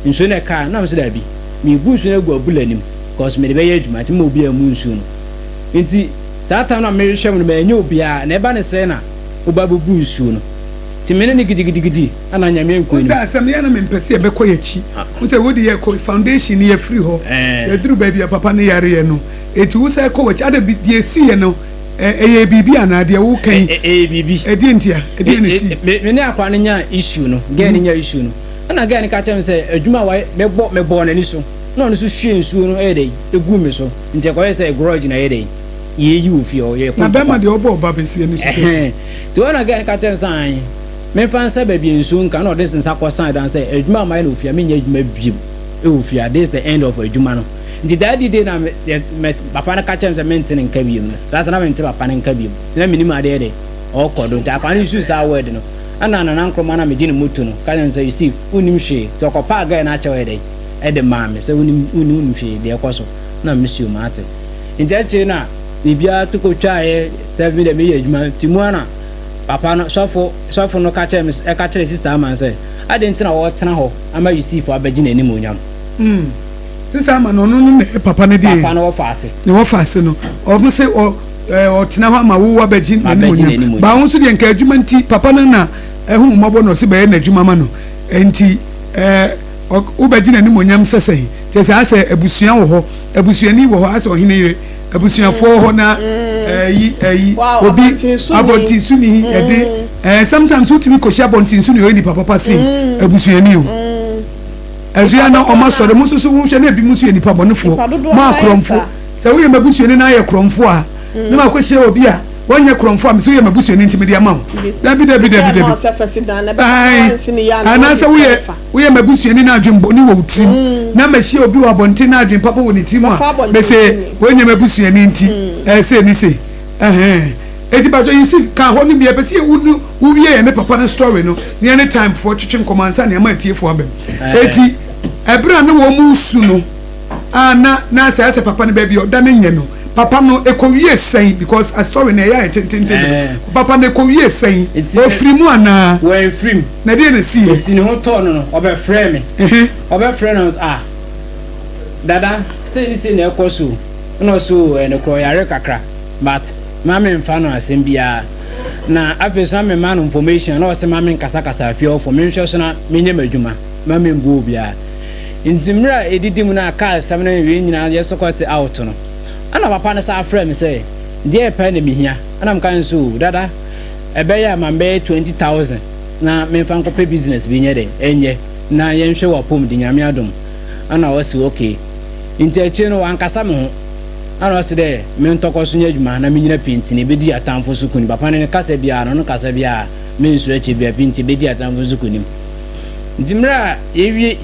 nsuo no ɛkaa na mesɛ daabi mebu nsuo no agu abula nim cause mede bɛyɛ adwuma nti mma obiara mu nsuo no nti saa time no a mehwehwɛ mu no manyɛ obiara na ɛba ne sɛ na woba bɛbu nsuo no nti me ne no gidigidigidi ana Nyame anku anim. Wosɛ asɛm no yɛ na mempɛ sɛ yɛbɛkɔ yɛakyi wosɛ wode yɛkɔ foundation no yɛfiri hɔ yɛduru baabi a papa no yareɛ no enti wosɛ kɔ wakyi ada bi deɛ ɛsiiɛ no Ɛyɛ biribi anaa deɛ woka yi? Ɛyɛ biribi. Ɛdeɛ nti a? Ɛdeɛ na ɛsii? Me ne akwadaa no nyaa issue no, girl no nyaa issue no, ɛna girl no ka kyerɛɛ me sɛ adwuma a wayɛ, mebɔ, mebɔɔ n'ani so, na ɔno nso hwiee nsuo no ɛyɛ dɛn, ɛguu me so, nti ɛkɔyɛɛ sɛ grudge na ɛyɛ dɛn, yɛyi wɔ fie hɔ, yɛko Na ntɔkwa. bɛrima deɛ ɔbɔ ɔba bɛsi ani so sɛ sɛ. Ɛhɛn, nti hɔ na girl no ka kyerɛɛ me sɛ ae, memfa nsa baabi a nsuo nka, ɛna ɔde nsa kɔsan dan sɛ adwuma a mayɛ no wɔ fie ha, menyɛ adwuma biom ɛwɔ fie ha, this is the end of adwuma no. Nti that day na me yɛ mɛ papa no ka kyerɛ me sɛ mente ne nka biom no, saa ta na mente papa no nka biom, nti na menim adeɛ de ɔkɔ do, nti akwadaa no use saa word no, ɛna Nana Nkrumah na megye ne moto no ka kyerɛ me sɛ Yusuf wonnim hwee, nti ɔkɔpaa girl no akyɛw yɛ dɛn ɛde maa me sɛ wonim wonim wonim hwee deɛ ɛkɔ so, na me sio mate. Nti akyire na biribiara to kɔtwaeɛ sɛ me deɛ meyɛ adwuma, nti mu ara na. Papa no, sɔfo, sɔfo no ka kyerɛɛ me, ɛka kyerɛɛ Sista Aman sɛ, Adɛn nti na ɔretena hɔ ama Yusuf abɛgye n'animuonyam? Mm. Sista Aman, ɔno no na ɛyɛ papa no deɛ. Papa no wɔfa ase. Ne wɔfa ase no, ɔmo se ɔ, ɛɛ, ɔtena hɔ ama wo abɛgye n'animuonyam. Ba wo nso deɛ nka adwuma nti, papa no na ɛho mmɔbɔ na ɔse bɛyɛ n'adwuma ma no. Nti, ɛɛ, wobɛgye n'animuonyam sɛ sɛn? Kyerɛ sɛ asɛ abusua wɔ hɔ, abusuani wɔ hɔ, asɛ ɔhene yere. Abusuafoɔ wɔ hɔ na ɛyi ɛyi obi abɔntensoni yɛde ɛɛ sometimes wotumi kɔhyia abɔntensoni ɔyɛ nipa papa sen abusuani o ɛso yɛ na ɔma sɔre mo nso so wohwɛ na ebi mo nso yɛ nipa bɔnefoɔ mo akorɔmfo sɛ woyɛ m'abusuani na ayɛ korɔmfo a na ma kɔhyia obi a wɔnyɛ korɔmfo a mesɛ woyɛ m'abusuani nti mede ama wo dabi dabi dabi dabi anaasɛ woyɛ Woyɛ m'abusuani na adwen bɔne wɔ wo tirim, na mahyia obi wɔ abɔnten na adwen papa wɔ ne tirim a, mese wei nyɛ m'abusuani nti ɛyɛ sei ne sei. Ɛhɛn. Enti mpakyɛw Yusuf, ka hɔ no bi, yɛpɛ sɛ yɛhu no wowie yɛne papa no story no na yɛne time foɔ twetwe nkɔmmɔ ansa na yɛama atiefoɔ aba mu. Enti ɛberɛ a na wɔn resu no, a na na sɛ asɛ papa no baabi a ɔda no nyɛ no papa no ɛkɔwie sɛn because a story no ɛyɛ ayɛ tententen dodo eh. Papa no ɛkɔwie sɛn ɔfiri mu anaa wɔamfiri mu na deɛ na ɛsiiɛ nti ne ho tɔɔ no no ɔbɛfrɛ me ɔbɛfrɛ no ah dada sei ne sei na ɛkɔ so na ɔso ɛno korɔ ɔyare kakra but ma memfa no asɛm biara na afei so na mema no information na ɔsɛ ma menkasakasa afie ɔfo menhwɛ so na menyɛ m'adwuma ma membu obiara Ntsi mber a edidi mu no a kaar sɛm no nye wei nyina yɛsɔkɔtse out no, ana papa no san frɛɛ me sɛ, Deɛn pɛɛ na mehia? Ana meka no sɛ, Oh, dada, ɛbɛyɛ a ma me bɛyɛ 20,000 na memfa nkɔpɛ business bi nyɛ dɛn, nyɛ na yɛnhwɛ w'apɔmuden, Nyame adom. Ana ɔse, Okay. Ntsi ekyir no ɔannkasa mo ho. Ana ɔse dɛ mentɔkɔ so nyɛ edwuma na minyina pintinn, ebedi atamfo so kunim. Papa no ne kasa biara no, ɔno kasa biara mennsuro akyir biara, pintinn, ebedi atamfo so kunim. Ntsi mber a yewie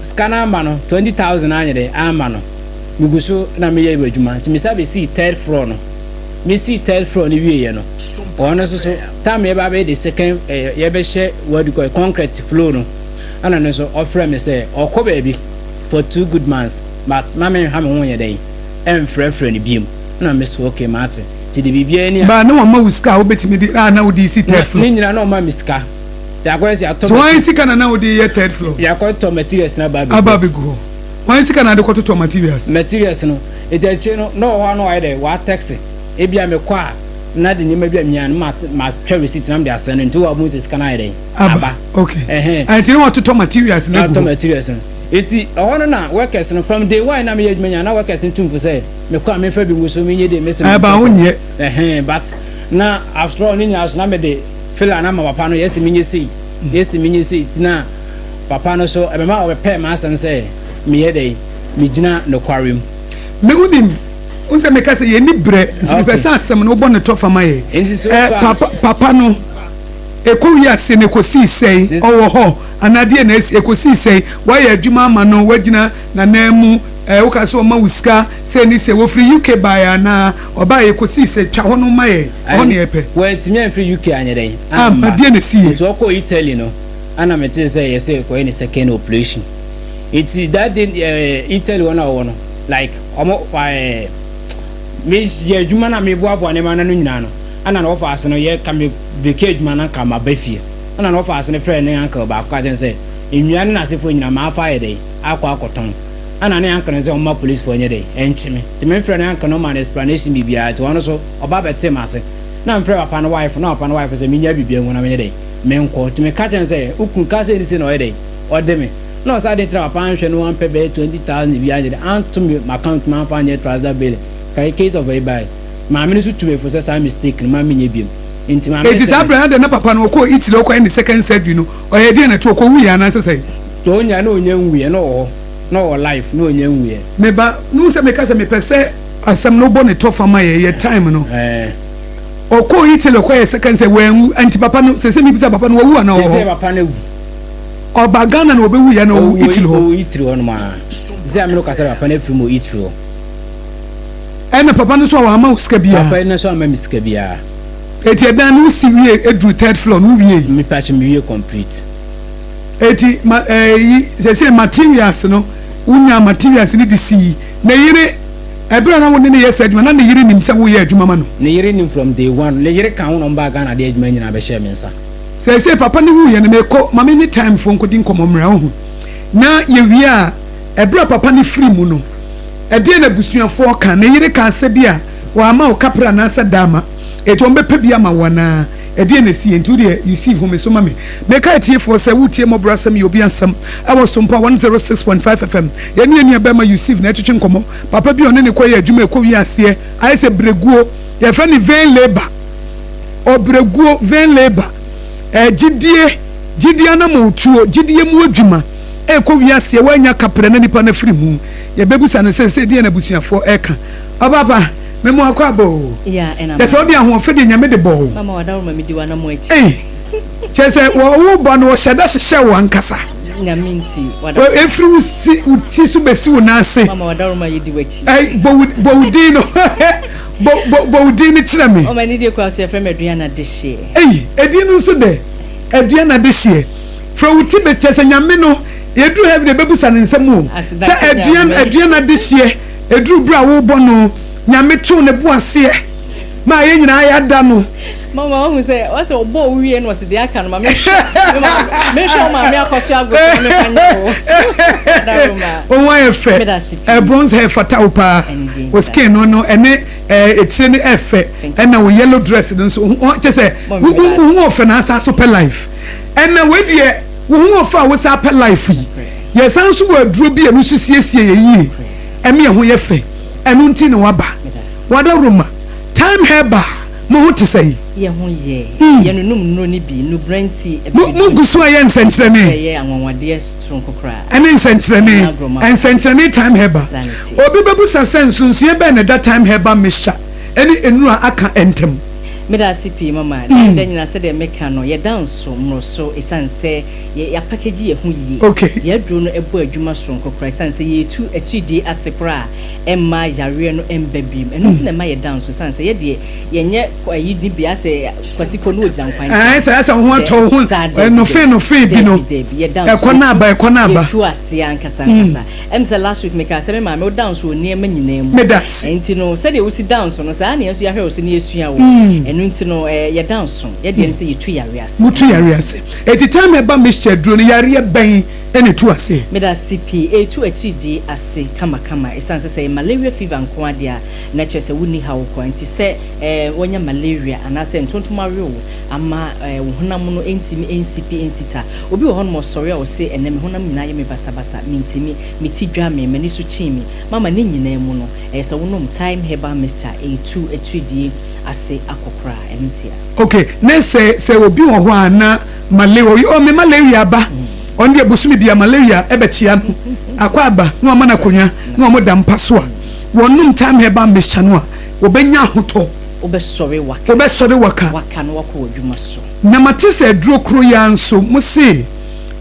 sika no amma no, 20,000 annyɛ dɛn amma no, mugu so na meyɛ edwuma ntsi mesan besii third floor no. Mesii third floor no wieeɛ no, hɔn so so time yɛba abɛyɛ the second eh, yɛbɛhyɛ what do you call it, concrete floor no, ɛna no so ɔfrɛ me sɛ ɔkɔ baabi for 2 good months but ma menha me ho nyɛ dɛn ɛmfrɛfrɛ no biom. Ɛna me so okay mate. Nti de biribiara ni a. Ba na wama wo sika a wobɛtumi de a na wode si third floor. Ne nyinaa na ɔma me sika. Yɛakɔyɛ sɛ yɛatɔ. Nti wɔn sika na na wode yɛ third floor. Yɛakɔtɔ materials na aba abɛgu. Aba abɛgu hɔ. Wɔn sika na ade kɔtotɔ materials. Materials no, nti akyire no na ɔwɔ hɔ a na wayɛ dɛ wa text ebi a mekɔ a na de nneɛma bi a mia no ma ma twa receipt na mede asɛn no nti wɔ abu sɛ sika no ayɛ dɛ. Aba. Okay. Ɛhɛn. Nti na watotɔ materials na gu hɔ. Watotɔ materials no. Nti ɛhɔ no na workers no from day one na meyɛ adwuma nyinaa na workers no tumfo sɛ mekɔ a memfa bi ngu so menyɛ de mese. Ɛba wo nyɛ. Ɛhɛn but na after all ne nyinaa so na mede fila na ma papa no yɛsi menyɛ sei yɛsi menyɛ sei nti na papa no so ɛbɛma ɔbɛpɛɛ m'asɛm sɛ meyɛ dɛ megyina nokware mu. Me wonim wo sɛ meka sɛ yɛni berɛ nti mepɛ sɛ asɛm no wobɔ ne tɔ fama yɛ ɛ papa papa no ɛkɔ wiase no ɛkɔsii sɛe ɔwɔ hɔ anaa deɛ na ɛsi ɛkɔsii sɛe woayɛ adwuma ama no woagyina nanan mu ɛ woka sɛ ɔma wo sika sɛ ni sɛ wɔfiri UK baeɛ anaa ɔbaeɛ ɛkɔsii sɛ twa hɔ no ma yɛ ɛhɔ ne yɛpɛ. Wantumi amfiri UK anyɛ dɛn amma. Deɛ na ɛsiiɛ. Nti ɔkɔɔ Italy no ana metee sɛ yɛsɛ kɔyɛ ne second operation. Nti that day eh, Italy hɔ no a ɔwɔ no like ɔmo eh, meyɛ adwuma no a meboaboa nneɛma no ano nyinaa no ana na wɔfa ase no yɛ ka me breki adwuma no anka maba fie ana na wɔfa ase no frɛ ne uncle baako ka kyerɛ no sɛ nnua ne n'asefoɔ nyinaa maafa ayɛ dɛn akɔ akɔtɔn ana ne uncle no sɛ ɔmma policefoɔ nyɛ dɛn ɛnkye me nti memfrɛ ne uncle no ma no explanation biribiara nti ɔno so ɔba bɛtee m'ase na mfrɛ papa no wife na papa no wife sɛ menya biribiara ngu na menyɛ dɛn menkɔ nti meka kyerɛ no sɛ wo kunu ka sei ne sei na ɔyɛ dɛn ɔde me na ɔsɛ ade ntina papa anhwɛ no wampɛ bɛyɛ 20,000 bi anyɛ dɛn anto me m'account mu amfa anyɛ trouser bail ka case of ayi bae maame no so tu me fo sɛ saa mistake no ma menyɛ biom nti maame Eti saa sɛ berɛ no adɛn na papa no ɔkɔɔ Italy ɔkɔyɛ ne second surgery no ɔyɛɛ deɛn na ɛto ɔkɔwuiɛ anaasɛ sɛn? Na onya na onya nwuiɛ na ɔwɔ hɔ na ɔwɔ life na onya nwuiɛ. Me ba, wohu sɛ meka sɛ mepɛ sɛ asɛm no wobɔ ne tɔfa ma yɛ yɛ time no. Ɔkɔɔ Italy ɔkɔyɛ second sɛ wanwu nti papa no sese mebisa papa no wawu anaa ɔwɔ hɔ? Papa no awu. Ɔba Ghana na ɔbɛwu yɛ na ɔwu Italy hɔ. Ɔwɔ Italy hɔ nom a. Sɛ amene kasa papa no afiri mu wɔ Italy hɔ. Ɛna papa no so a wama wo sika biara. Papa no so ama me sika biara. Eti ɛdan no wosi wie eduru third floor no wowie. Mepa kyɛ me wie complete. Eti ma ɛyi sese materials no wonya materials no de sii ne yere. Ɛberɛ a na wo ne no yɛ saa adwuma, na ne yere nim sɛ woreyɛ adwuma ma no? Ne yere nim from day one. Ne yere ka ho na wɔbaa Ghana de adwuma nyinaa bɛhyɛɛ me nsa. Seesei papa no wuiɛ no, mekɔ, ma me ne Time foɔ nkɔdi nkɔmmɔ mmra, wohu. Na yɛwie a, ɛberɛ a papa no firi mu no, ɛdeɛn na abusuafoɔ ka? Ne yere kaa sɛ bi a wamma wo kaprɛ anaasɛ daama, enti wɔbɛpɛ bi ama wo anaa? Ɛdeɛn na ɛsiiɛ? Nti wo deɛ, Yusuf, home so ma me. Meka atiefoɔ sɛ woretie Mmɔborɔ Asɛm yɛ obi asɛm ɛwɔ Sompa 106.5 FM. Yɛne yɛn nua barima Yusuf na ɛretwetwe nkɔmmɔ. Papa bi a ɔne no kɔyɛ adwuma ɛkɔwie aseɛ ayɛ sɛ berɛguo. Yɛfrɛ no vain labour. Ɔberɛguo, vain labour. Ɛɛ gyidie, gyidie anamɔntuo, gyidie mu adwuma ɛrekɔwie aseɛ woannya kaprɛ na nipa no afiri mu. Yɛbɛbisa no sɛ, sɛ deɛn na abusuafoɔ ɛreka. Ɔpapa, me mo akɔ aba o. Kyɛ sɛ wode ahoɔfɛ deɛ Nyame de bɔɔ wo. Ei, kyɛ sɛ wo ba no ɔhyɛ da hyehyɛ wo ankasa. Ɛfiri wo si wo ti so bɛsi wo nan ase. Ei, bɔ wo din no bɔ wo din no kyerɛ me. Ei, edin no nso dɛ, Aduana Dehyeɛ. Frɛ wo ti bɛ kyɛ sɛ Nyame no yɛduru heaven yɛbɛbusa no nsɛm o. Sɛ Aduana Dehyeɛ. Ɛduru berɛ a worebɔ no, Nyame too ne bo aseɛ maa yɛn nyinaa yɛada no. Mama wahu sɛ wasɛ ɔbɔ wo wie no ɔsɛ deɛ aka no ma menhwɛ menhwɛ wo maame akɔso agorɔ na mefa nyɛ wo. Daroma. Wo ho ayɛ fɛ. Medase pii. Bronze hair fata wo paa. Wo skin no no ɛne etire no ɛfɛ ɛna wo yellow dress no nso ho kyɛ sɛ wo ho ɔfɛ na asa so pɛ life. Ɛna wei deɛ wo ho ɔfɛ a wo sa pɛ life yi. Yɛsan nso wɔ aduro bi a ɛno nso siesie yɛ yie. Ɛme ɛho yɛ fɛ ɛno nti na waba. Wadaworoma, Thyme Herbal, mo ho te sɛn? Yɛ ho yɛ. Yɛ nonom nnuro no bi, nnubra nti. Mo mo gu so ɛyɛ nsɛnkyerɛnne? Yɛ gu so ɛyɛ anwanwadeɛ soronko koraa. Ɛne nsɛnkyerɛnne, nsɛnkyerɛnne Thyme Herbal. Obi bɛbusa sɛ nsonsoeɛ bɛn na ɛda Thyme Herbal Mixture ɛne nnuro a aka ntam? Meda ase pii mama. Da ne da nyinaa sɛdeɛ meka no, yɛda nso mmoroso ɛsiane sɛ. Yɛ yɛapakegyi yɛ ho yie. Okay. Yɛ aduro no bɔ adwuma soronko koraa ɛsiane sɛ yɛretu atiridie ase koraa a ɛmma yareɛ no mba biom. Ɛno nti na ɛma yɛda nso ɛsiane sɛ yɛ deɛ yɛnyɛ ayi no bi asɛ Kwasi kɔ na ɔgyina nkwan nkyɛn. Ɛɛ sɛ asɛ wo ho atɔ wo ho Saa daabi nɔfee nɔfee bi no daabi daabi yɛda nso ɛkɔ na aba ɛkɔ na aba. Yɛtu aseɛ ankasa ankasa. Ɛm sɛ last week mekaa sɛ me maame woda nso wɔ nneɛma nyinaa mu. Meda ase. Ɛnti no sɛdeɛ wosi da nso no saa na yɛn nso yɛahwɛ wo so na yɛsua wo. Ɛno nti no yɛda nso. Yɛ deɛ ne sɛ yɛtu yareɛ ase. Motu yareɛ ase. Enti time a ɛba mixture aduro no yareɛ bɛn na ɛtu aseɛ? Medase pii. Ɛretu atiridie ase kamakama. Ɛsiane sɛ sɛ ɛyɛ malaria fever nko ara deɛ a, na kyerɛ sɛ wonni haw koraa. Nti sɛ woanya malaria anaasɛ ntontom awe wo ama wo honam no ntumi nsi pi nsi ta. Obi wɔ hɔnom ɔsɔre a ɔse ɛnnɛ me honam nyinaa ayɛ me basabasa, mentumi, me ti dwa me, m'ani so kyin me. Mama ne nyinaa mu no, ɛyɛ sɛ wonom Thyme Herbal Mixture a, ɛretu atiridie ase akɔ koraa. Ɛno ntia. Ok ne sɛ sɛ obi wɔ hɔ a na malaria oyi oh me malaria aba ɔno deɛ bosome bia malaria ɛbɛkyea no akɔ aba na wama no akonnwa na wɔn da mpa so a wɔnom thyme herbal mixture no a wɔbɛnya ahotɔ. Wobɛsɔre waka. Wobɛsɔre waka. Waka na wakɔ w'adwuma so. Na mate sɛ aduro koro yi ara nso mo se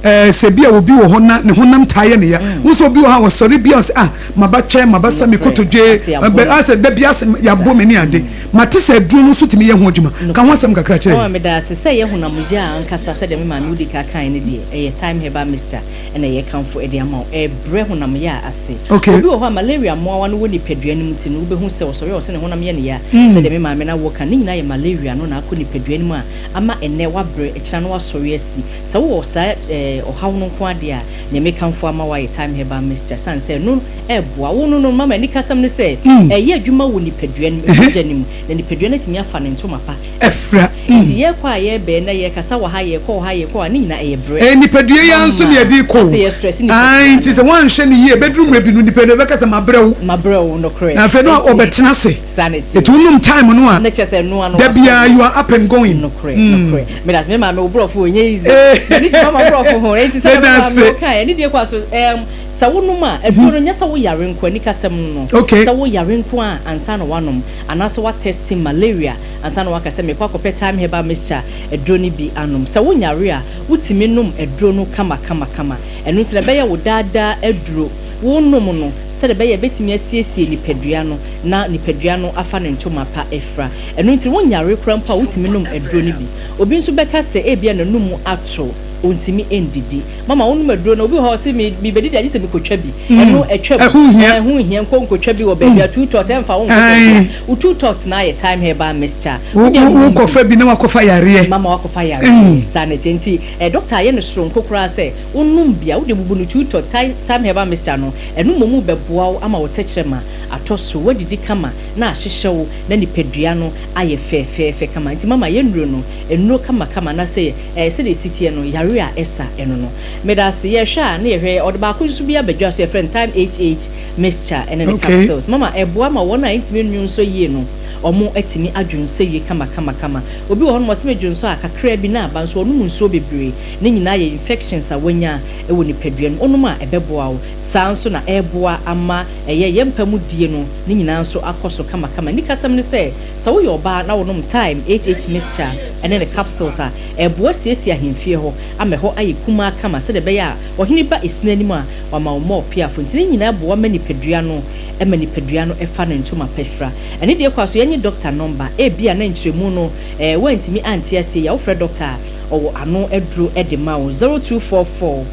ɛɛ sɛ bi a obi wɔ hɔ na ne honam taa yɛ ne ya. Wohu sɛ obi wɔ hɔ a ɔsɔre bi a ɔsɛ ah maba twɛ maba sa me kotodwe ɛbɛ asɛ da bi asɛ yɛabɔ me ne ade. Mate sɛ aduro no nso tumi yɛ ho adwuma. Ka ho asɛm kakra kyerɛ Mama yɛn. meda ase sɛ ɛyɛ honam ya ankasa sɛdeɛ me maame wodi ka kaeɛ no deɛ ɛyɛ thyme herbal mixture na yɛkamfo de ama wo. Ɛbrɛ honam ya ase. Okay. Obi wɔ hɔ a malaria mmoawa no wɔ nipadua no mu nti no wobɛhu sɛ ɔsɔre a ɔse ne honam yɛ no ya sɛdeɛ me maame no awoɔ ka no. Ne nyinaa yɛ malaria no na akɔ nipadua no mu a ama ɛnnɛ woabrɛ akyina no woasɔre asi. Sɛ wowɔ saa ɔhaw no nko ara deɛ a nea mekamfo ama wo ayɛ thyme herbal mixture sane sɛ ɛno ɛboa wo no no mama anikasɛm ne sɛ ɛyɛ adwuma wɔ nipadua no mu, mogya no mu, na nipadua no atumi afa ne ntoma pa afira. Nti yɛkɔ a yɛbɛn na yɛkasa wɔ ha yɛkɔ wɔ ha yɛkɔ wɔ ha ne nyinaa ɛyɛ brɛ. Ɛyɛ nipadua yi ara nso na yɛde rekɔ o. Asɛ yɛ stress nipadua no. Ae nti sɛ woanhwɛ no yie ɛbɛduru mmerɛ bi no nipadua no bɛka sɛ mabrɛ wo. Mabrɛ wo nokorɛ. Na afei no ɔbɛtena ase. Saa na ɛteɛ. Nti wonom thyme no a Na kyerɛ sɛ ɛno ano da biara you are up and going. Nokorɛ nokorɛ. Medase me maame wo brɔfo o ɛnyɛ easy. M'ani gye mama brɔfo ho enti sɛdeɛ me maame wo kaeɛ ne deɛ kɔ so ɛɛm. Sɛ wonom a, aduro no nyɛ sɛ wo yare nko, anikasɛm no no, sɛ wo yare nko ara ansa na woanom, anaasɛ woatɛste malaria ansa na woaka sɛ merekɔ akɔpɛ thyme herbal mixture aduro no bi anom. Sɛ wonyare a, wotumi nom aduro no kamakamakama. Ɛno nti na ɛbɛyɛ wo daa daa aduro. Wonom no sɛdeɛ ɛbɛyɛ a ɛbɛtumi asiesie nipadua no na nipadua no afa ne ntoma pa afira. Ɛno nti wonyare koraa mpo a, wotumi nom aduro no bi. Obi nso bɛka sɛ ebia n'anum ato. Ɔntumi ndidi. Mama wonom aduro no, obi wɔ hɔ a ɔse me mebɛdidi a gye sɛ mekɔtwa bi. Ɛno atwam. Ɛho nhia. Ɛho nhia. Nkɔ nkɔtwa bi wɔ baabi a two tot ɛmfa wo nkɔ baabi a. Wo two tot no ayɛ thyme herbal mixture. Wo Wo deɛ nom bi. wokɔfa bi na wakɔfa yareɛ. Mama wakɔfa yareɛ. Saa na ɛteɛ. Nti eh, doctor ayɛ no soronko koraa sɛ wonom bi a, wode bubu no two tot thyme herbal mixture no, ɛno mmom bɛboa wo ama wo tɛkyerɛma atɔ so, woadidi kama na ahyehyɛ wo na nipadua no ayɛ fɛɛfɛɛfɛ kama. Nti mama yɛn nnuro no, nnuro kamakama anaasɛ Ɛɛ sɛdeɛ ɛsi teɛ no, yareɛ a ɛsa ɛno no. Medase, yɛhwɛ a na yɛhwɛ, ɔde baako nso bi aba dwa so, yɛfrɛ no Thyme HH mixture ɛne ne capsules. Mama ɛboa ma wɔn a ɛntumi nnwonsɔ yie no, wɔn atumi adwonsɔ yie kama kama kama. Obi wɔ hɔ nom ɔse medwonsɔ a kakraa bi na aba nso ɔnom nsuo bebree. Ne nyinaa yɛ infections a wanya wɔ nipadua no mu. Wonom a ɛbɛboa wo. Saa nso na ɛreboa ama ɛyɛ yɛn mpa mu die no ne nyinaa nso akɔ so kama kama. Anikasɛm ne sɛ, sɛ woyɛ ɔbaa na wonom Thyme HH mixture, ne ne capsules a, ɛboa siesie ahemfie hɔ ama ɛhɔ ayɛ kumaa kama sɛdeɛ ɛbɛyɛ a ɔhene ba esini anim a, wama wo mmɔ ɔpeafo. Nti ne nyinaa boa ma nipadua no ma nipadua no fa ne ntoma pa fira. Ɛne deɛ kɔ a so yɛnye dɔkta nɔmba? Ebia na nkyerɛmu no woantumi ante aseɛ yie a, wofrɛ dɔkta a, ɔwɔ ano aduro de ma wo. 0244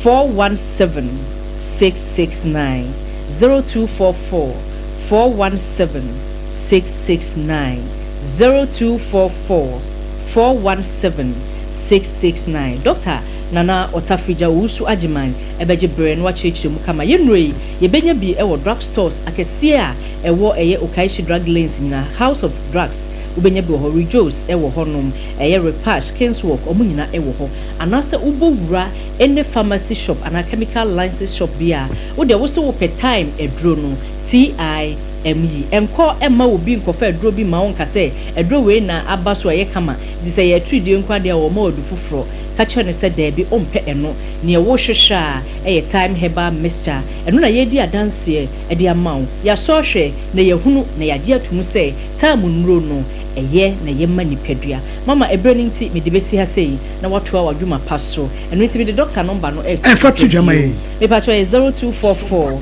417 669, 0244 417 669. 0244 417 669 Dɔkta Nana Otafrigya Owusu Agyeman bɛgye berɛ na wakyerɛkyerɛ mu kama. Yɛn nnuro yi, yɛbɛnya bi wɔ drug stores akɛseɛ a ɛwɔ ɛyɛ Okaishie Drug Lanes nyinaa, House of Drugs wobɛnya bi wɔ hɔ, Rejoice wɔ hɔnom, ɛyɛ Repash, Kingswalk, wɔn nyinaa wɔ hɔ. Anaasɛ wobɔ wura any pharmacy shop anaa chemical license shop bi a, wo deɛ wose wopɛ Thyme aduro no, TI. Myi. Nkɔ mma obi nkɔfa aduro bi mma wo nka sɛ, Aduro wei na aba so a ɛyɛ kama, nti sɛ ɛyɛ atiridie nko ara deɛ a wɔma wo adu foforɔ. Ka kyerɛ no sɛ daabi, wompɛ ɛno. Neɛ wohwehwɛ ara yɛ Thyme Herbal Mixture. Ɛno na yɛredi adanseɛ de ama wo. Yɛasɔ ahwɛ na yɛahunu na yɛagye ato mu sɛ Thyme nnuro no, ɛyɛ na ɛyɛ ma nipadua. Mama, ɛberɛ no nti mede bɛsi ha sei na woatoa w'adwuma pa so. Ɛno nti mede dɔkta nɔmba no reto Ɛmfa to dwa dwa ma bio. yɛn. Mepakyɛw ɛyɛ 0244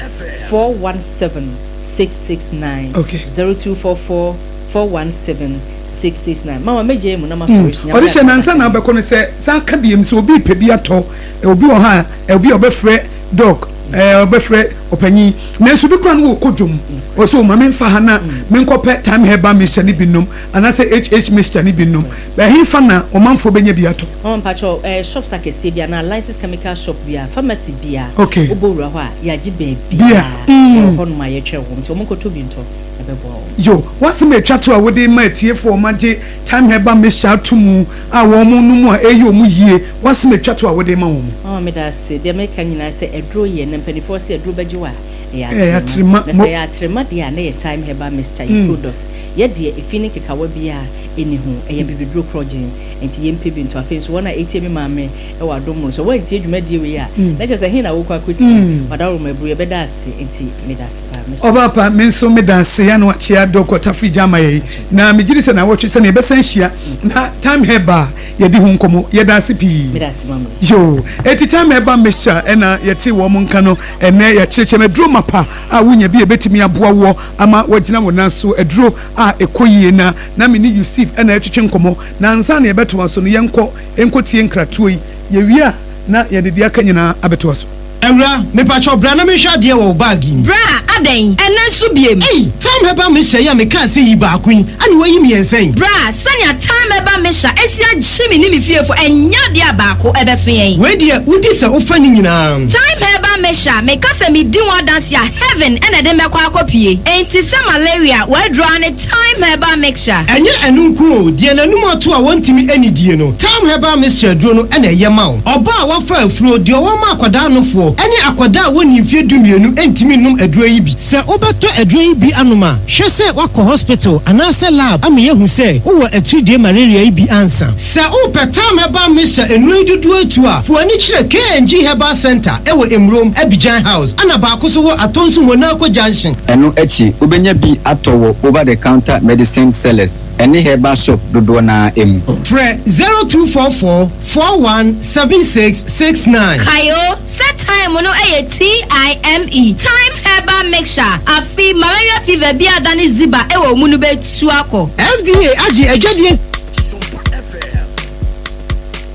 417. 669 Okay. 0244 417 669 Mama mɛgyae mu na masɔre so Nyame Ɔde hyɛ adom nansa na akasa. abɛkɔ no sɛ san ka biem sɛ obi repɛ bi atɔ eh, obi wɔ hɔ a eh, obi a ɔbɛfrɛ dɔk eh, ɔbɛfrɛ ɔpanyin nanso bi kora no wɔkɔ dwom ɔsɛ o ma memfa ha na menkɔpɛ time herbal mixture no bi nom anaasɛ hh mixture no bi nom ɛhefa na ɔmanfoɔ bɛnya bi atɔ. Mama mpakyɛw eh, shops akɛseɛ bi anaa licensed chemical shop bi a, pharmacy bi a, Okay. wobɔ wura hɔ a, yɛagye Bia, baabiara ɛwɔ hɔnom a yɛtwɛn wɔn nti wɔn nkɔtɔ bi ntɔ ɛbɛboa wɔn. Yo, w'asɛm a ɛtwa to a wode ma atiefoɔ a wɔagye Thyme Herbal Mixture ato mu a wɔnom a ɛreyɛ wɔn yie, w'asɛm a ɛtwa to a wode ma wɔn. Mama meda ase, deɛ meka nyinaa sɛ aduro yɛ, na mpaninfoɔ se aduro bɛgye wo a, ɛyɛ Ɛyɛ atrema, atrema, na mo. sɛ ɛyɛ atrema deɛ a na ɛyɛ Thyme Herbal Mixture, yɛ product, yɛ deɛ efi ne nkekawa biara ɛnni ho, ɛyɛ abibiduro korɔgyenn, nti yɛmpɛ bi ntɔ. Afei nso wɔn a ɛtie me maame wɔ adom mu no, sɛ woantie dwumadie wei a, na kyerɛ sɛ he na wokɔ akɔtie? Ɔdaworo Maburu, yɛbɛda ase, nti meda ase paa. Mɛsɔ Ɔbaa so. pa, me nso meda ase a na wakyea Dɔkɔ Tafiri gya ama yɛn. Na megye di sɛ naawɔtwe sɛnea yɛbɛsan ahyia na Time Herbal a yɛadi ho nkɔmmɔ. Yɛda ase pii. Meda ase mama. Yoo, enti Time Herbal Mixture ɛna yɛte wɔn nka no ɛnnɛ. Yɛakyerɛkyerɛ mu aduro mapa a wonya bi a ɛbɛtumi aboa woɔ ama woagyina wo nan so, aduro a ɛkɔ yie. Na na me ne Yusuf ɛna ɛretwetwe nkɔmmɔ. Na ansa na yɛbɛtoa so no, yɛnkɔ nkɔtie nkratoɔ yi. Yɛwie a, na yɛde deɛ aka nyinaa abɛtoa so. Awura, mepakyɛw bra na menhwɛ adeɛ wɔ wo bag yi mu. Bra, adɛn? Ɛnnɛ nso biem? Ei! Thyme Herbal Mixture yi a mekaa sɛ yi baako yi, ɛna woayi mmiɛnsa yi? Bra, sɛnea Thyme Herbal Mixture asi agye me ne me fiefo, ɛnyɛ adeɛ a baako bɛso yɛn. Wei deɛ, wodi sɛ wofa ne nyinaa. Thyme Herbal Mixture, meka sɛ medi ho adanse a, heaven na ɛde mɛkɔ akɔpue. Enti sɛ malaria, w'aduro ara ne Thyme Herbal Mixture. Ɛnyɛ ɛno nko o, deɛ n'anum ato a wɔntumi nnidie no, Thyme Herbal Mixture aduro no na ɛyɛ ma wo. Ɔbaa a wafa afuro, deɛ ɔwɔ ma akwadaa nofoɔ, ne akwadaa a wɔnnii mfeɛ dumienu ntumi nnom aduro yi bi. Sɛ wobɛtɔ aduro yi bi anom a, hwɛ sɛ woakɔ hospital anaasɛ lab ama yɛahu sɛ wowɔ atiridie malaria yi bi ansa. Sɛ wopɛ Thyme Herbal Mixture nnuro yi dodoɔ atu a, fa w'ani kyerɛ KNG Herbal Centre wɔ Emurom, Abidjan House, ɛna baako nso wɔ Atonsu Monaco Junction. Ɛno akyi, wobɛnya bi atɔ wɔ over the counter medicine sellers ne herbal shop dodoɔ no ara mu. Frɛ 0244 41 76 69. Kae o, sɛ thyme no yɛ TIME, Thyme Herbal Mixture, afe malaria fever bi a adane ziba wɔ wo mu no bɛtu akɔ. FDA agye adwadie.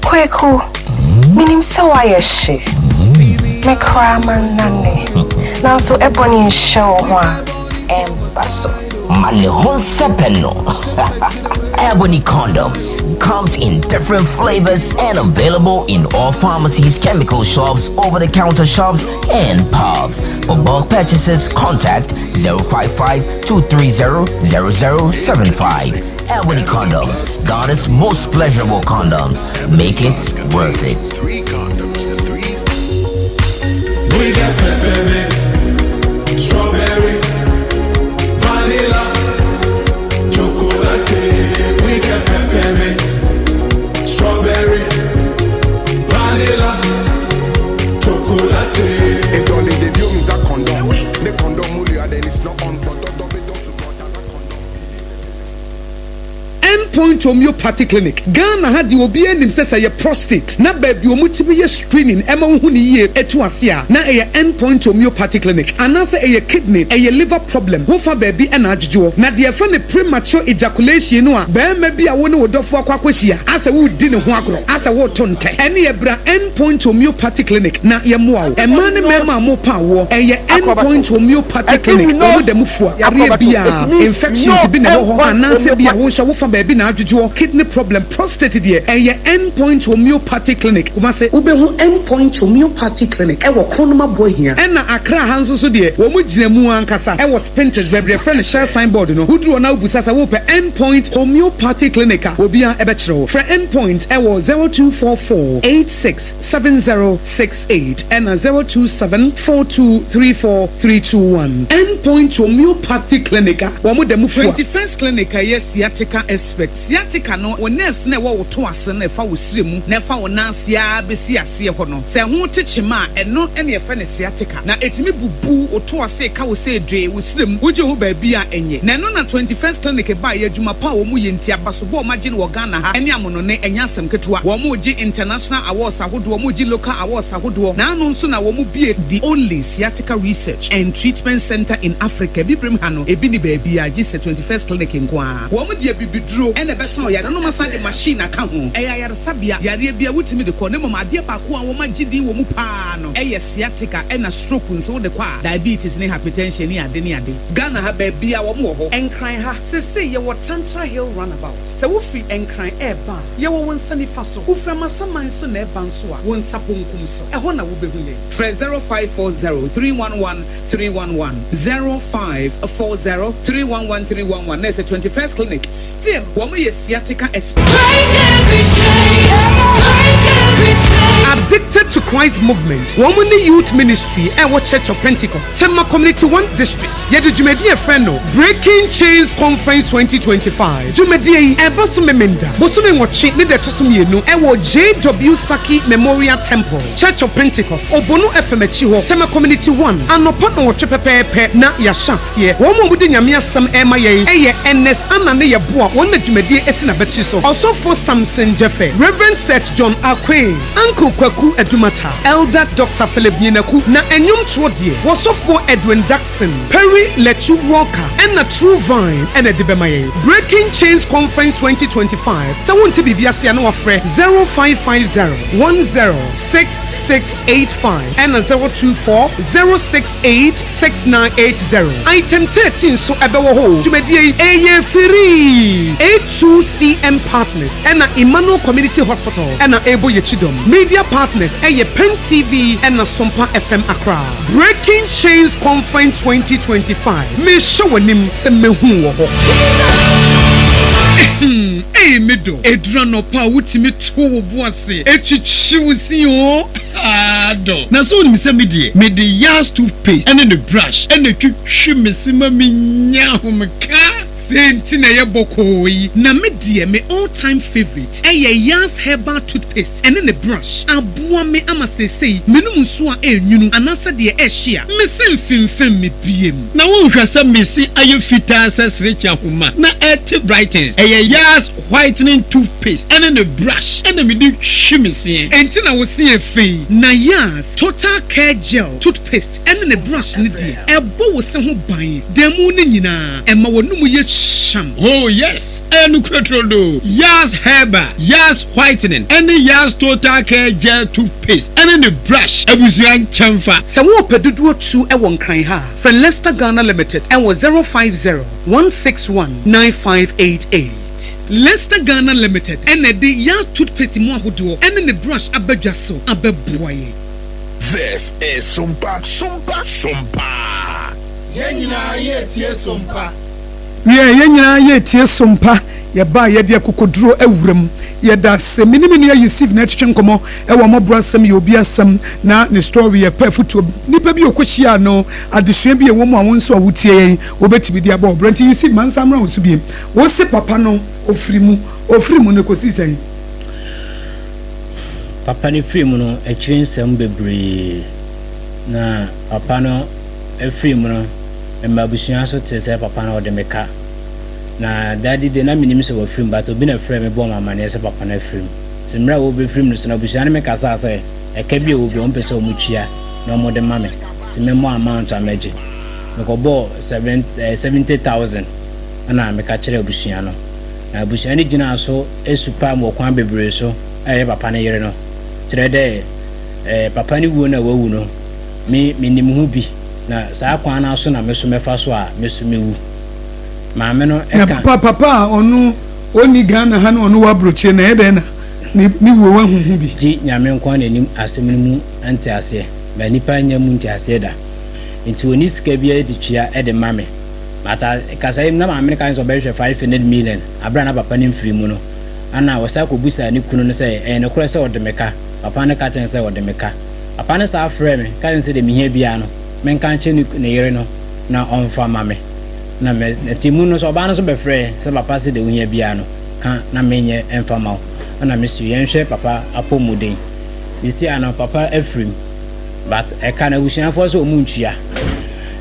Kweku. Menim sɛ woayɛ hye. Me koraa mannane. Nanso ɛbɔne nhyɛ wo ho a, ɛmba so. Ma ne ho nsɛpɛ no. Ebony condoms comes in different flavors and available in all pharmacies, chemical shops, over-the-counter shops, and pubs. For bulk purchases, contact 055 230 0075. Ebony condoms, Ghana's most pleasurable condoms. Make it worth it. Three condoms and three. We got peppermint, strawberry, vanilla, chocolate. We got peppermint, strawberry, vanilla, chocolate. Et dans les dévios, mis à condom. Les condoms moulus, then it's not on. But condom. Endpoint Homeopathy Clinic, Ghana ha deɛ obiara nim sɛ sɛ yɛ prostate na baabi wɔn tumi yɛ screening ɛma wohu ne yie etu ase a, na ɛyɛ Endpoint Homeopathy Clinic, anaasɛ ɛyɛ kidney, ɛyɛ liver problem, wofa baabi ɛna adwodwoɔ, na deɛ ɛfɛ ne premature ejaculation no a, bɛrima bi a wo ne wo dɔfo akɔ akɔhyia asɛ wodi ne ho agorɔ asɛ woto ntɛ, ɛne yɛbra Endpoint Homeopathy Clinic na yɛmmoa wo. Mmaa ne mmarima a mopa awoɔ, ɛyɛ Endpoint Homeopathy Clinic. Wɔn da mu fua yareɛ biara, infections bi na ɛwɔ hɔ anaasɛ bi a wo nso wofa baabi na adwodwoɔ, kidney problem, prostate deɛ, ɛyɛ Endpoint Homeopathy Clinic. Kumase, wobɛhu Endpoint Homeopathy Clinic ɛwɔ Kronum Aboahia, ɛna Accra ha nso so deɛ, wɔn gyina mu ankasa ɛwɔ Spintex, baabi yɛfrɛ no Shell signboard no. Woduru hɔ na wobusa sɛ wopɛ Endpoint Homeopathy Clinic a, obiara ɛbɛkyerɛ wo. Frɛ Endpoint ɛwɔ 0244 86 7068 ɛna 027 4234 321. Endpoint Homeopathy Clinic a, wɔn da mu fua. 21st Clinic a ɛyɛ sciatica expert. Sciatica no, wo nerves na ɛwɔ wo to ase no, ɛfa wo srɛ mu na ɛfa wo nan ase ara bɛsi aseɛ hɔ no, sɛ ɛho te kyema a, ɛno na yɛfrɛ no sciatica. Na ɛtumi bubu wo to ase ka wo sɛ dwee wo srɛ mu, wogye ho baabi a ɛnyɛ. Na ɛno na 21st Clinic baeɛ, adwuma pa a wɔn yɛ nti, abasobɔ a wɔn agye no wɔ Ghana ha ne amonone, ɛnyɛ asɛm ketewa. Wɔn regye international awards ahodoɔ, wɔn regye local awards ahodoɔ. Na ano nso na wɔn bue the only sciatica research and treatment center in Africa. Abibirem ha no, ebi nni baabiara gye sɛ 21st Clinic nko ara. Wɔn de abibiduro na ɛbɛsa ɔyare no, na wɔasan de machine aka ho. Ɛyɛ ayaresabea, yareɛ biara wotumi de kɔ, na mmom adeɛ baako a wɔagye din wɔ mu pa ara no yɛ sciatica ɛna stroke nso wode kɔ a, diabetes ne hypertension ne ade ne ade. Ghana ha baabiara wɔn wɔ hɔ. Nkran ha, seesei yɛwɔ Tantra Hill Runabout. Sɛ wofiri Nkran reba a, yɛwɔ wo nsa nifa so. Wofiri Amasaman nso na ɛreba nso a, wo nsa bonkum so. Ɛhɔ na wobɛhu yɛn. Frɛ 0540 311 311, 0540 311 311 na ɛsɛ 21st Clinic. Still, wɔn yɛ sciatica expert. Addicted to Christ Movement, wɔn ne Youth Ministry ɛwɔ Church of Pentecost, Tema Community 1 District, yɛde dwumadi a yɛfrɛ no Breaking Chains Conference 2025. Dwumadie yi ɛba so Memenda bosome 8 ne da ɛto so 2 ɛwɔ JW Saki Memorial Temple, Church of Pentecost, Obono FM akyi hɔ, Tema Community 1, anɔpa 8 pɛpɛɛpɛ na yɛahyɛ aseɛ. Wɔn a wɔde Nyame asɛm ɛrema yɛn ɛyɛ Ernest Anna ne Yɛboa, wɔn na dwumadie asi n'abatiri so, Ɔsɔfo Samson Jeffe, Reverend Seth John Akwei, Uncle Kwaku Adumata, Elder Dr. Philip Nyinaku, na ɛnwomtoɔ deɛ, wɔsɔfoɔ Edwin Daxon, Perry Lechu Walker, ɛna True Vine ɛna ɛde bɛma yɛn. Breaking Chains Conference 2025, sɛ wonte biribi ase a, na wafrɛ 0550 106685 ɛna 024 068 6980. Item 13 nso ɛbɛwɔ hɔ o. Dwumadie yi ɛyɛ free. A2CM Partners ɛna Emmanuel Community Hospital ɛna ɛbɔ yɛkyi dɔm. Media partners ɛyɛ Pen TV ɛna Sompa FM Accra. Breaking Chains Conference 2025, mehyɛ w'anim sɛ mehu wɔ hɔ. Ei, me dɔ, ɛduru anɔpa a wotumi to wo bo ase etwitwi wo si o. Dɔ na sɛ wonim sɛ me deɛ, mede Yas toothpaste ɛne ne brush ɛna etwitwi me se ma menya ahomeka. Sɛ nti na ɛyɛ bɔkɔɔ yi. Na me deɛ, me all time favourite ɛyɛ Yas Herbal Toothpaste ɛne ne brush. Aboa me ama seesei menom nsuo a ɛnwunu anaasɛ deɛ ɛhye a, me se mfemfem me biem. Na wonhwɛ sɛ me se ayɛ fitaa sɛ serekye ahoma na ɛte brightens. Ɛyɛ Yas Whitening Toothpaste ɛne ne brush ɛna mede twi me seɛ. Enti na wo se yɛ fɛ yi. Na Yas Total Care Gel Toothpaste ɛne ne brush no deɛ, ɛbɔ wo se ho ban da mu no nyinaa, ɛma w'anomu yɛ hyam. Oh yes! Ɛyɛ nokorɛ turodoo. Yaz Herbal, Yaz Whitening ɛne Yaz Total Care Gel Toothpaste ɛne ne brush abusua nkyɛnfa. Sɛ worepɛ dodoɔ tu wɔ Nkran ha a, frɛ Lester Ghana Limited wɔ 050 161 9588. Lester Ghana Limited na ɛde Yaz Toothpaste mu ahodoɔ ne ne brush aba dwa so abɛboa yɛn. This is Sompa Sompa Sompa. Yɛn nyinaa yɛretie Sompa. Wiɛ, yɛn nyinaa yɛretie Sompa. Yɛba a, yɛde akokoduro awura mu. Yɛda ase. Me ne me nua Yusuf na ɛretwetwe nkɔmmɔ wɔ mmɔborɔ asɛm yɛ obi asɛm na ne story yɛ pɛ afutuo. Nipa bi a ɔkɔhyiaa no, adesua bi a ɛwɔ mu a wo nso a wotie yɛn wobɛtumi de abɔ wo bra. Nti Yusuf, ma nsa mmra wo so bio. Wo se papa no ɔfiri mu. Ɔfiri mu no, ɛkɔsii sɛn? Papa no firi mu no, akyiri nsɛm bebree. Na papa no firi mu no, mema abusua nso tee sɛ papa no ɔde me ka. Na daddy de na menim sɛ wafiri mu but obi na frɛɛ me bɔɔ me amaneɛ sɛ papa no afiri mu. Nti mmerɛ a wɔbɛfiri mu no so no abusua no me kasaa sɛ ɛka bi a ɛwɔ bi a wɔmpɛ sɛ wɔtua na wɔde ma me nti memmɔ amount a mɛgye. Mekɔbɔɔ seven eh, 70,000 ɛna meka kyerɛɛ abusua no. Na abusua no gyinaa so supaa me wɔ kwan bebree so a ɛyɛ papa no yere no. Kyerɛ dɛ eh, papa no wuo no a wawu no me menim ho bi na saa kwan no ara so na me so mɛfa so a me so mɛwu. Maame no Na ka. papa papa a ɔno ɔnni Ghana ha na ɔno wɔ abrokyire no ɛyɛ dɛn na ne ne wuo wahu ho bi? Gye Nyame nko ara na nim asem no mu nteaseɛ, but nipa nnya mu nteaseɛ da. Nti ɔnni sika biara de tua de ma me. But kasa yi mu na maame no ka kyerɛ me sɛ ɔbɛhwehwɛ 500 million aberɛ a na papa no mfiri mu no. Ɛna ɔsan kɔbisaa ne kunu no sɛ ɛyɛ nokorɛ sɛ ɔde me ka? Papa no ka kyerɛ no sɛ ɔde me ka. Papa no san frɛɛ me ka kyerɛɛ me sɛ deɛ mehia biara no menka nkyerɛ ne yere no na ɔmfa mma me. Na me nti mu no sɛ ɔbaa no nso bɛfrɛɛ sɛ papa se deɛ wohia biara no ka na menyɛ mfa mma wo. Ɛna me se yɛnhwɛ papa apɔmuden. Seesei a no papa afiri mu but ɛka no abusuafoɔ sɛ wɔn ntua.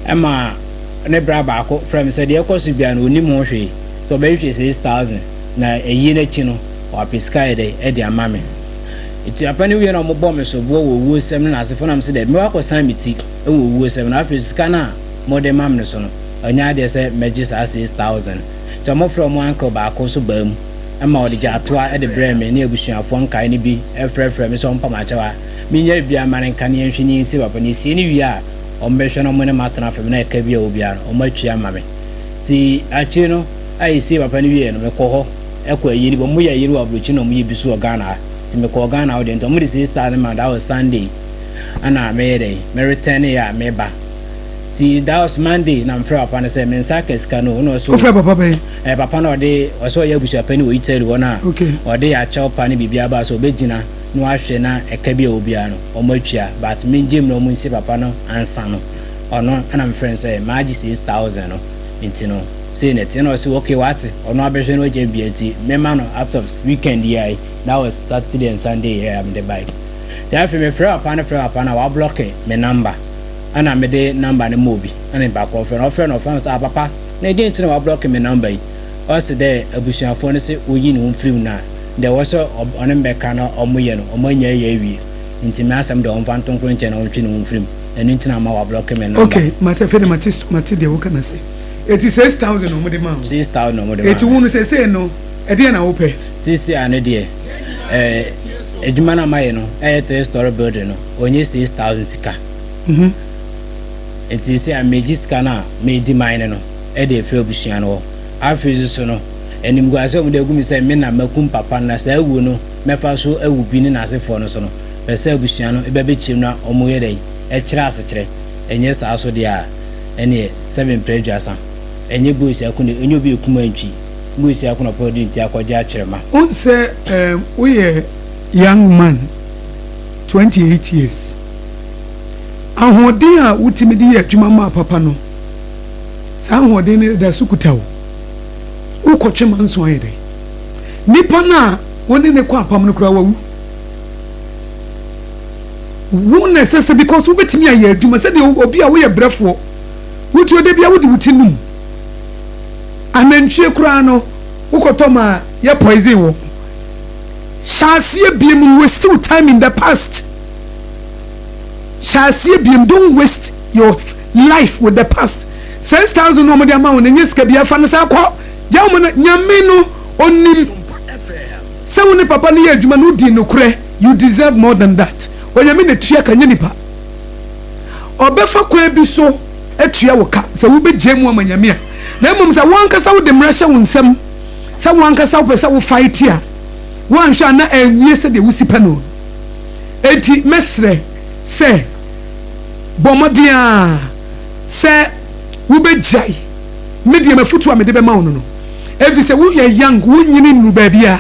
Ɛma ne bra baako frɛɛ me sɛ deɛ ɛkɔ so biara no ɔnnim ho hwee sɛ ɔbɛhwehwɛ 6000 na ayie no akyi no wapɛ sika ayɛ dɛn ɛde ama me. Nti papa no wieɛ na wɔbɔɔ me soboɔ wɔ owuosɛm no n'asefoɔ na mese daabi mɛkɔ akɔsan me ti wɔ owuosɛm no afei sika no a mode ma me no so no ɛnyɛ adeɛ sɛ mɛgye saa 6000 nti wɔfrɛɛ wɔn uncle baako nso baa mu ma ɔde gyatoa de brɛɛ me ne abusuafoɔ nkaeɛ no bi frɛfrɛɛ me sɛ wɔmpa m'akyɛw a menyɛ biribiara mma no nka ne yɛnhwɛ ne yɛnsie papa no yɛsie no wie a wɔbɛhwɛ na wɔne m'atena fam na ɛka bi a ɛwɔ biara no wɔatwa ama me nti akyire no a yɛsie papa no wieɛ no mekɔ hɔ ɛkɔ ayie no bi wɔyɛ ayie no wɔ aburokyi na wɔyɛ bi so wɔ Ghana ha nti mekɔɔ Ghana hɔ deɛ nti wɔde 6000 ma that was Sunday ɛna meyɛ dɛn me return yɛ a meba nti that was Monday na mefrɛ papa no sɛ me nsa aka sika no na ɔsɛ wofrɛ papa bɛn ɛɛ papa no ɔde ɔsɛ ɔyɛ abusuapɛni wɔ Italy hɔ no a ɔde akyɛw pa ne biribi aba sɛ ɔbɛgyina na wahwɛ na ɛka bi a ɛwɔ biara no wɔn atua but mengye mu na wɔn nsi papa no ansa no ɔno ɛna mefrɛ no sɛ maagye 6000 no nti no sei na ɛte na ɔsɛ okay wate ɔno abɛhwɛ no agya bia nti mema no after weekend yi ai that was Saturday and Sunday yɛ a mede bae nti afei mefrɛ papa no frɛ papa no a wablɔke me number ɛna mede number no ma obi ɛna nipa korɔ frɛ no ɔfrɛ no ɔfrɛ no sɛ ah papa na ɛdeɛn nti na wablɔke me number yi ɔse dɛ abusuafoɔ no se woyi ne ho mfiri mu no a deɛ ɛwɔ sɛ ɔne me bɛka na ɔmo yɛ no ɔmo anya ayɛ awie nti me asɛm deɛ ɔmfa nto nkoro nkyɛn na ɔntwe ne ho mfiri mu ɛno nti na ama wablɔke me number. Okay mate afei de mate mate deɛ woka no ase eti 6000 na ɔmo de maa wo 6000 na ɔmo de maa eti wo no sesei no ɛdeɛn na wopɛ. Seesei ano deɛ ɛɛ adwuma no a mayɛ no ɛyɛ three story building no ɔnyɛ 6000 sika. Nti seesei a megye sika no a medi man no de afiri abusua no hɔ. Afei nso so no, animguase a wɔde agu me sɛ me na makum papa no na saa wuo no mɛfa so awu bi ne n'asefoɔ no so no, pɛ sɛ abusua no ba bɛkyerɛ mu na wɔyɛ dɛn? Ɛkyerɛ asekyerɛ. Ɛnyɛ saa so deɛ a, ɛnneɛ sɛbe mprɛ aduasa. Ɛnyɛ Bosia ko na ɛnyɛ obi a ɛkum antwi. Bosia ko na ɔpɛ ɔde ne ti akɔgye akyerɛma. Wohu sɛ ɛɛm woyɛ young man, 28 years. Ahoɔden a wotumi de yɛ adwuma maa papa no, saa ahoɔden no da so kuta wo. Wokɔtwe manso ayɛ dɛn? Nipa no a wo ne ne kɔ apam no koraa wawu. Wo na ɛsɛ sɛ because wobɛtumi ayɛ adwuma sɛdeɛ obi a woyɛ brɛfoɔ wotuo da bia wode wo ti num anantwie koraa no wokɔtɔ ma yɛ poison wɔ hyɛ aseɛ biem waste wo time in the past. Hyɛ aseɛ biom don't waste your life with the past 6000 no wɔde ama wo no nyɛ sika biara fa no saa kɔ gya wɔn no nyame no. Ɔnim sɛ wo ne papa no yɛ adwuma no wodii nokorɛ, you deserve more than that. Onyame na tua ka, nyɛ nipa. Ɔbɛfa kwan bi so atua wo ka sɛ wobɛgyae mu ama Nyame a. Na mmom sɛ wo ankasa wode mmara hyɛ wo nsam sɛ wo ankasa wopɛ sɛ wo fight a, woanhwɛ a na anwie sɛdeɛ wosi pɛ no no. Enti mɛsrɛ sɛ bɔ mmɔden ara sɛ wobɛgyae. Me deɛ m'afotuo a mede bɛma wo no no, ɛfiri sɛ woyɛ young, wonyini nnuru baabiara.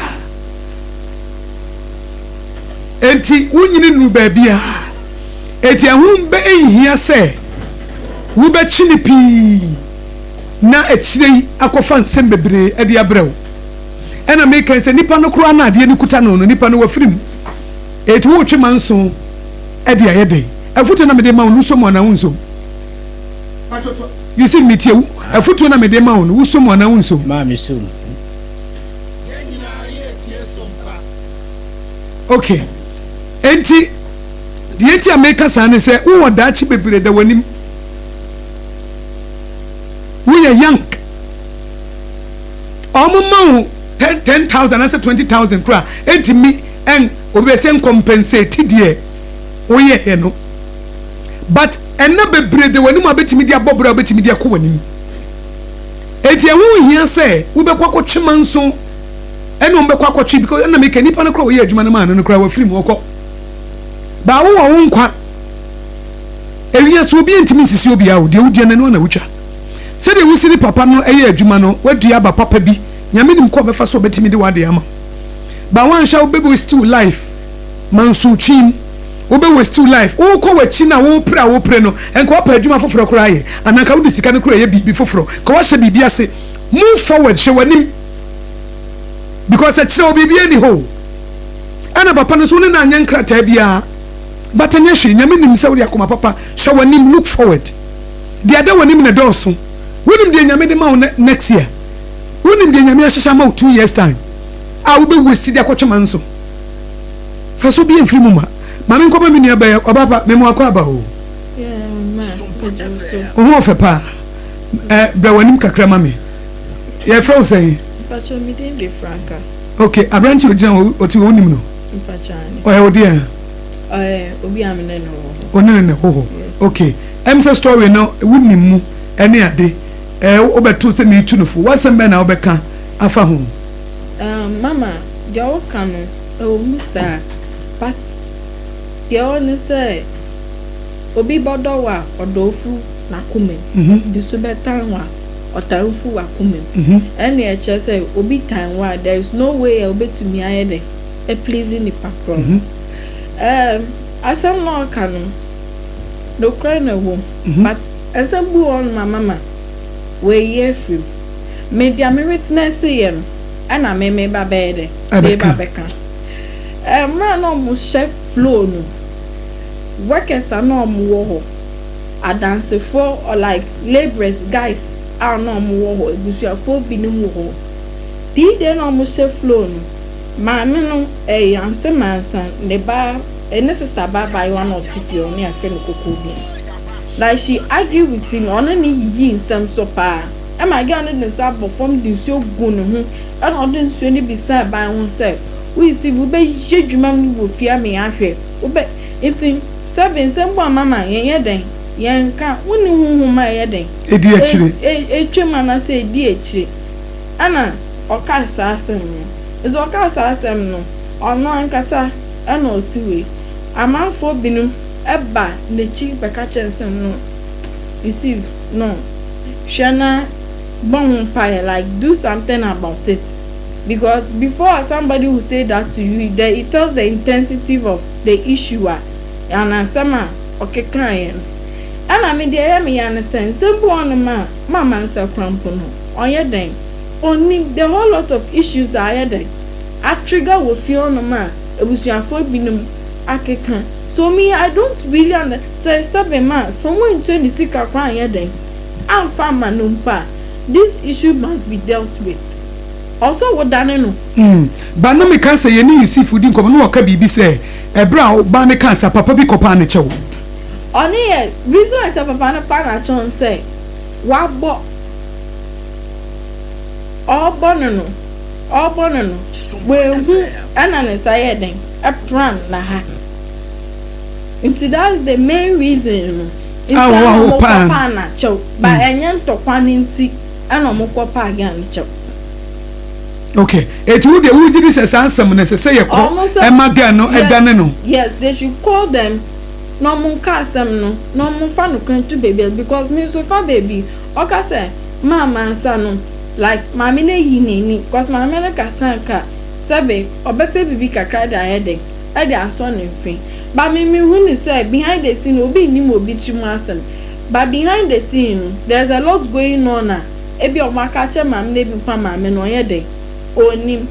Enti wonyini nnuru baabiara. Enti ɛho nhia sɛ wobɛkyini pii na akyire yi akɔfa nsɛm bebree de abrɛ wo. Ɛna meka sɛ nipa no koraa na adeɛ no kuta no no, nipa no wafiri mu. Enti woretwe manso de ayɛ dɛn? Afotuo na mede ma wo no, wosɔ mu anaa wonsɔ mu? You see, metie wo. Afotuo na mede ma wo no, wosɔ mu anaa wonsɔ mu? Maa mesɔ mu. Okay. Enti, deɛ nti a meka saa ne sɛ, wowɔ daakye bebree da w'anim. Woyɛ young. Wɔn ma wo 10,000 anaasɛ 20,000 koraa, ɛntumi ɛn obi bɛ sɛ ncompensate deɛ woyɛeɛ no. But ɛnna bebree da w'anim a wobɛtumi de abɔ bra a wobɛtumi de akɔ w'anim. Enti ɛho nhia sɛ wobɛkɔ akɔtwe manso ɛne wɔn bɛkɔ akɔtwe because ɛna meka nipa no koraa wɔyɛ adwuma no maa no no koraa wafiri mu ɔkɔ. Baa wowɔ wo nkwa. Ewiase obi ntumi nsisi obiara o, deɛ wodua no ɛno na wotwa. Sɛdeɛ wosi ne papa no ɛyɛ adwuma no, wadua aba papa bi, Nyame nim kɔ ɔbɛfa so ɔbɛtumi de w'adeɛ ama wo. Baa woanhwɛ a wobɛ waste wo life mansotwim, wobɛ waste wo life, wokɔ w'akyi no a wopere a wopere no, nka wapɛ adwuma foforɔ koraa ayɛ, anaa nka wode sika no koraa ɛyɛ biribi foforɔ, nka wahyɛ biribi ase. Move forward, hwɛ w'anim because ɛkyerɛ wo biribiara nni hɔ o. Ɛna papa no nso wo ne no anyɛ nkrataa biara but ɛnyɛ hwee, Nyame nim sɛ wode akoma papa, hwɛ w'anim, look forward. Deɛ ɛda w'anim na ɛdɔɔso. Wonim deɛ Nyame de ma wo next year? Wonim deɛ Nyame ahyehyɛ ama wo 2 years time a wobɛ waste de akɔtwe manso? Fa so bi mfiri mu ma. Ma me nkɔma me nua bɛyɛ ɔba pa, mema wakɔ aba o. Wo ho ɔfɛ paa. Ɛ brɛ w'anim kakra ma me. Yɛfrɛ wo sɛn? Mpacho me din de Franka. Ok, aberante ogyina hɔ ɔte hɔ wonim no? Mpacho ane. Ɔyɛ wo deɛ? Ɔyɛ obi a me ne no wɔ hɔ. Wo ne no na ɛwɔ hɔ. Ok, ɛm sɛ story no wonim mu ɛne ade. Ɛ wobɛto sɛ meretu no fo. W'asɛm bɛn na wobɛka afa ho? Um, mama, deɛ woka no ɛwɔ mu saa but deɛ ɛwɔ ne sɛ obi bɔdɔ wo a ɔdɔ wo firi n'akoma mu, obi nso bɛtan wo a ɔtan wo firi w'akoma mu. Ɛnna ɛkyerɛ sɛ obi tan wo a there is no way a wobɛtumi ayɛ dɛ aplease nipa korɔ no. Ɛɛm, asɛm no a ɔka no, nokorɛ na ɛwɔ mu but nsɛm bi wɔ hɔnom a mama wɔayi afiri mu. Me deɛ me witness yɛ no ɛna me meba bɛyɛ dɛ meba bɛka. Mmerɛ a na wɔhyɛ flow no, workers a na wɔwɔ hɔ, adansefoɔ or like labourers guys a na wɔwɔ hɔ, abusuafoɔ binom wɔ hɔ. Pii deɛ na wɔhyɛ flow no, maame no ɛyɛ Aunty Mansa ne ba, ne sister ba abaayewa na ɔte fie hɔ na yɛafrɛ no Kokobia. Like she argue with him, ɔne no yiyii nsɛm so paa. Ɛma girl no de ne nsa bɔ fam de nsuo gu ne ho ɛna ɔde nsuo no bi san ban ho sɛ, woyi si wobɛyɛ adwuma no wɔ fie ama yɛahwɛ, wobɛ nti sɛbe nsɛm bu ama ma yɛnyɛ dɛn yɛnka, wonni honhom a ɛyɛ dɛn Ɛdi akyire. ɛtwam anaasɛ ɛdi akyire. Ɛna ɔkaa saa asɛm no. Nti ɔkaa saa asɛm no, ɔno ankasa ɛna ɔsi wei. Amanfoɔ binom ba n'akyi bɛka kyerɛ no sɛ no, you see, no, hwɛ na bɔ ho mpaeɛ, like do something about it. Because before somebody will say that to you, the, it tells the intensity of the issue a, anaa asɛm a ɔkekaeɛ no. Ɛna me deɛ ɛyɛ me ya ne sɛ, nsɛm bi wɔ hɔnom a, mama nsa kora mpo no, ɔnyɛ dɛn, ɔnnim the whole lot of issues a ayɛ dɛn, atrigger wɔ fie hɔnom a abusuafoɔ binom akeka. So me I don't really under sɛ sɛbe ma sɛ ɔmo antua ne sika koraa anyɛ dɛn amfa amma no mpo a, this issue must be dealt with. Ɔsɛ wo dane no. Mm, ba na meka sɛ yɛne Yusuf di nkɔmmɔ na ɔka biribi sɛ ɛberɛ a ɔbaa no kaa sa papa bi kɔpaa no kyɛw. Ɔno yɛ reason why sɛ papa no pa no akyɛw ne sɛ wabɔ ɔrebɔ no no. Ɔrebɔ no no, oehu na ne nsa yɛɛ dɛn? Ɛpram na ha. Nti that's the main reason no nti a a na wɔwɔ ɔmo paa kɔ no. paa no akyɛw but ɛnyɛ ntɔkwa no nti ɛna ɔmo kɔ paa girl no kyɛw. Okay, eti wo deɛ wogye di sɛ saa asɛm no ɛsɛ sɛ yɛkɔ Ɔmo sɛ ɛma girl no yes ɛdane no? yes they should call them na ɔmo nka asɛm no na ɔmo nfa nokorɛ nto baabi a because me nso fa baabi ɔka sɛ maa mansa no like maame no ayi n'ani cause maame no kasa nka sɛbe ɔbɛpɛ biribi kakra de ayɛ dɛn de asɔ ne mfe but me me hu no sɛ behind the scene obi nnim obi tiri mu asɛm but behind the scene no there's a lot going on a ebi a ɔmo aka akyerɛ maame no ebi mpo a maame no ɔnyɛ dɛn ɔnnim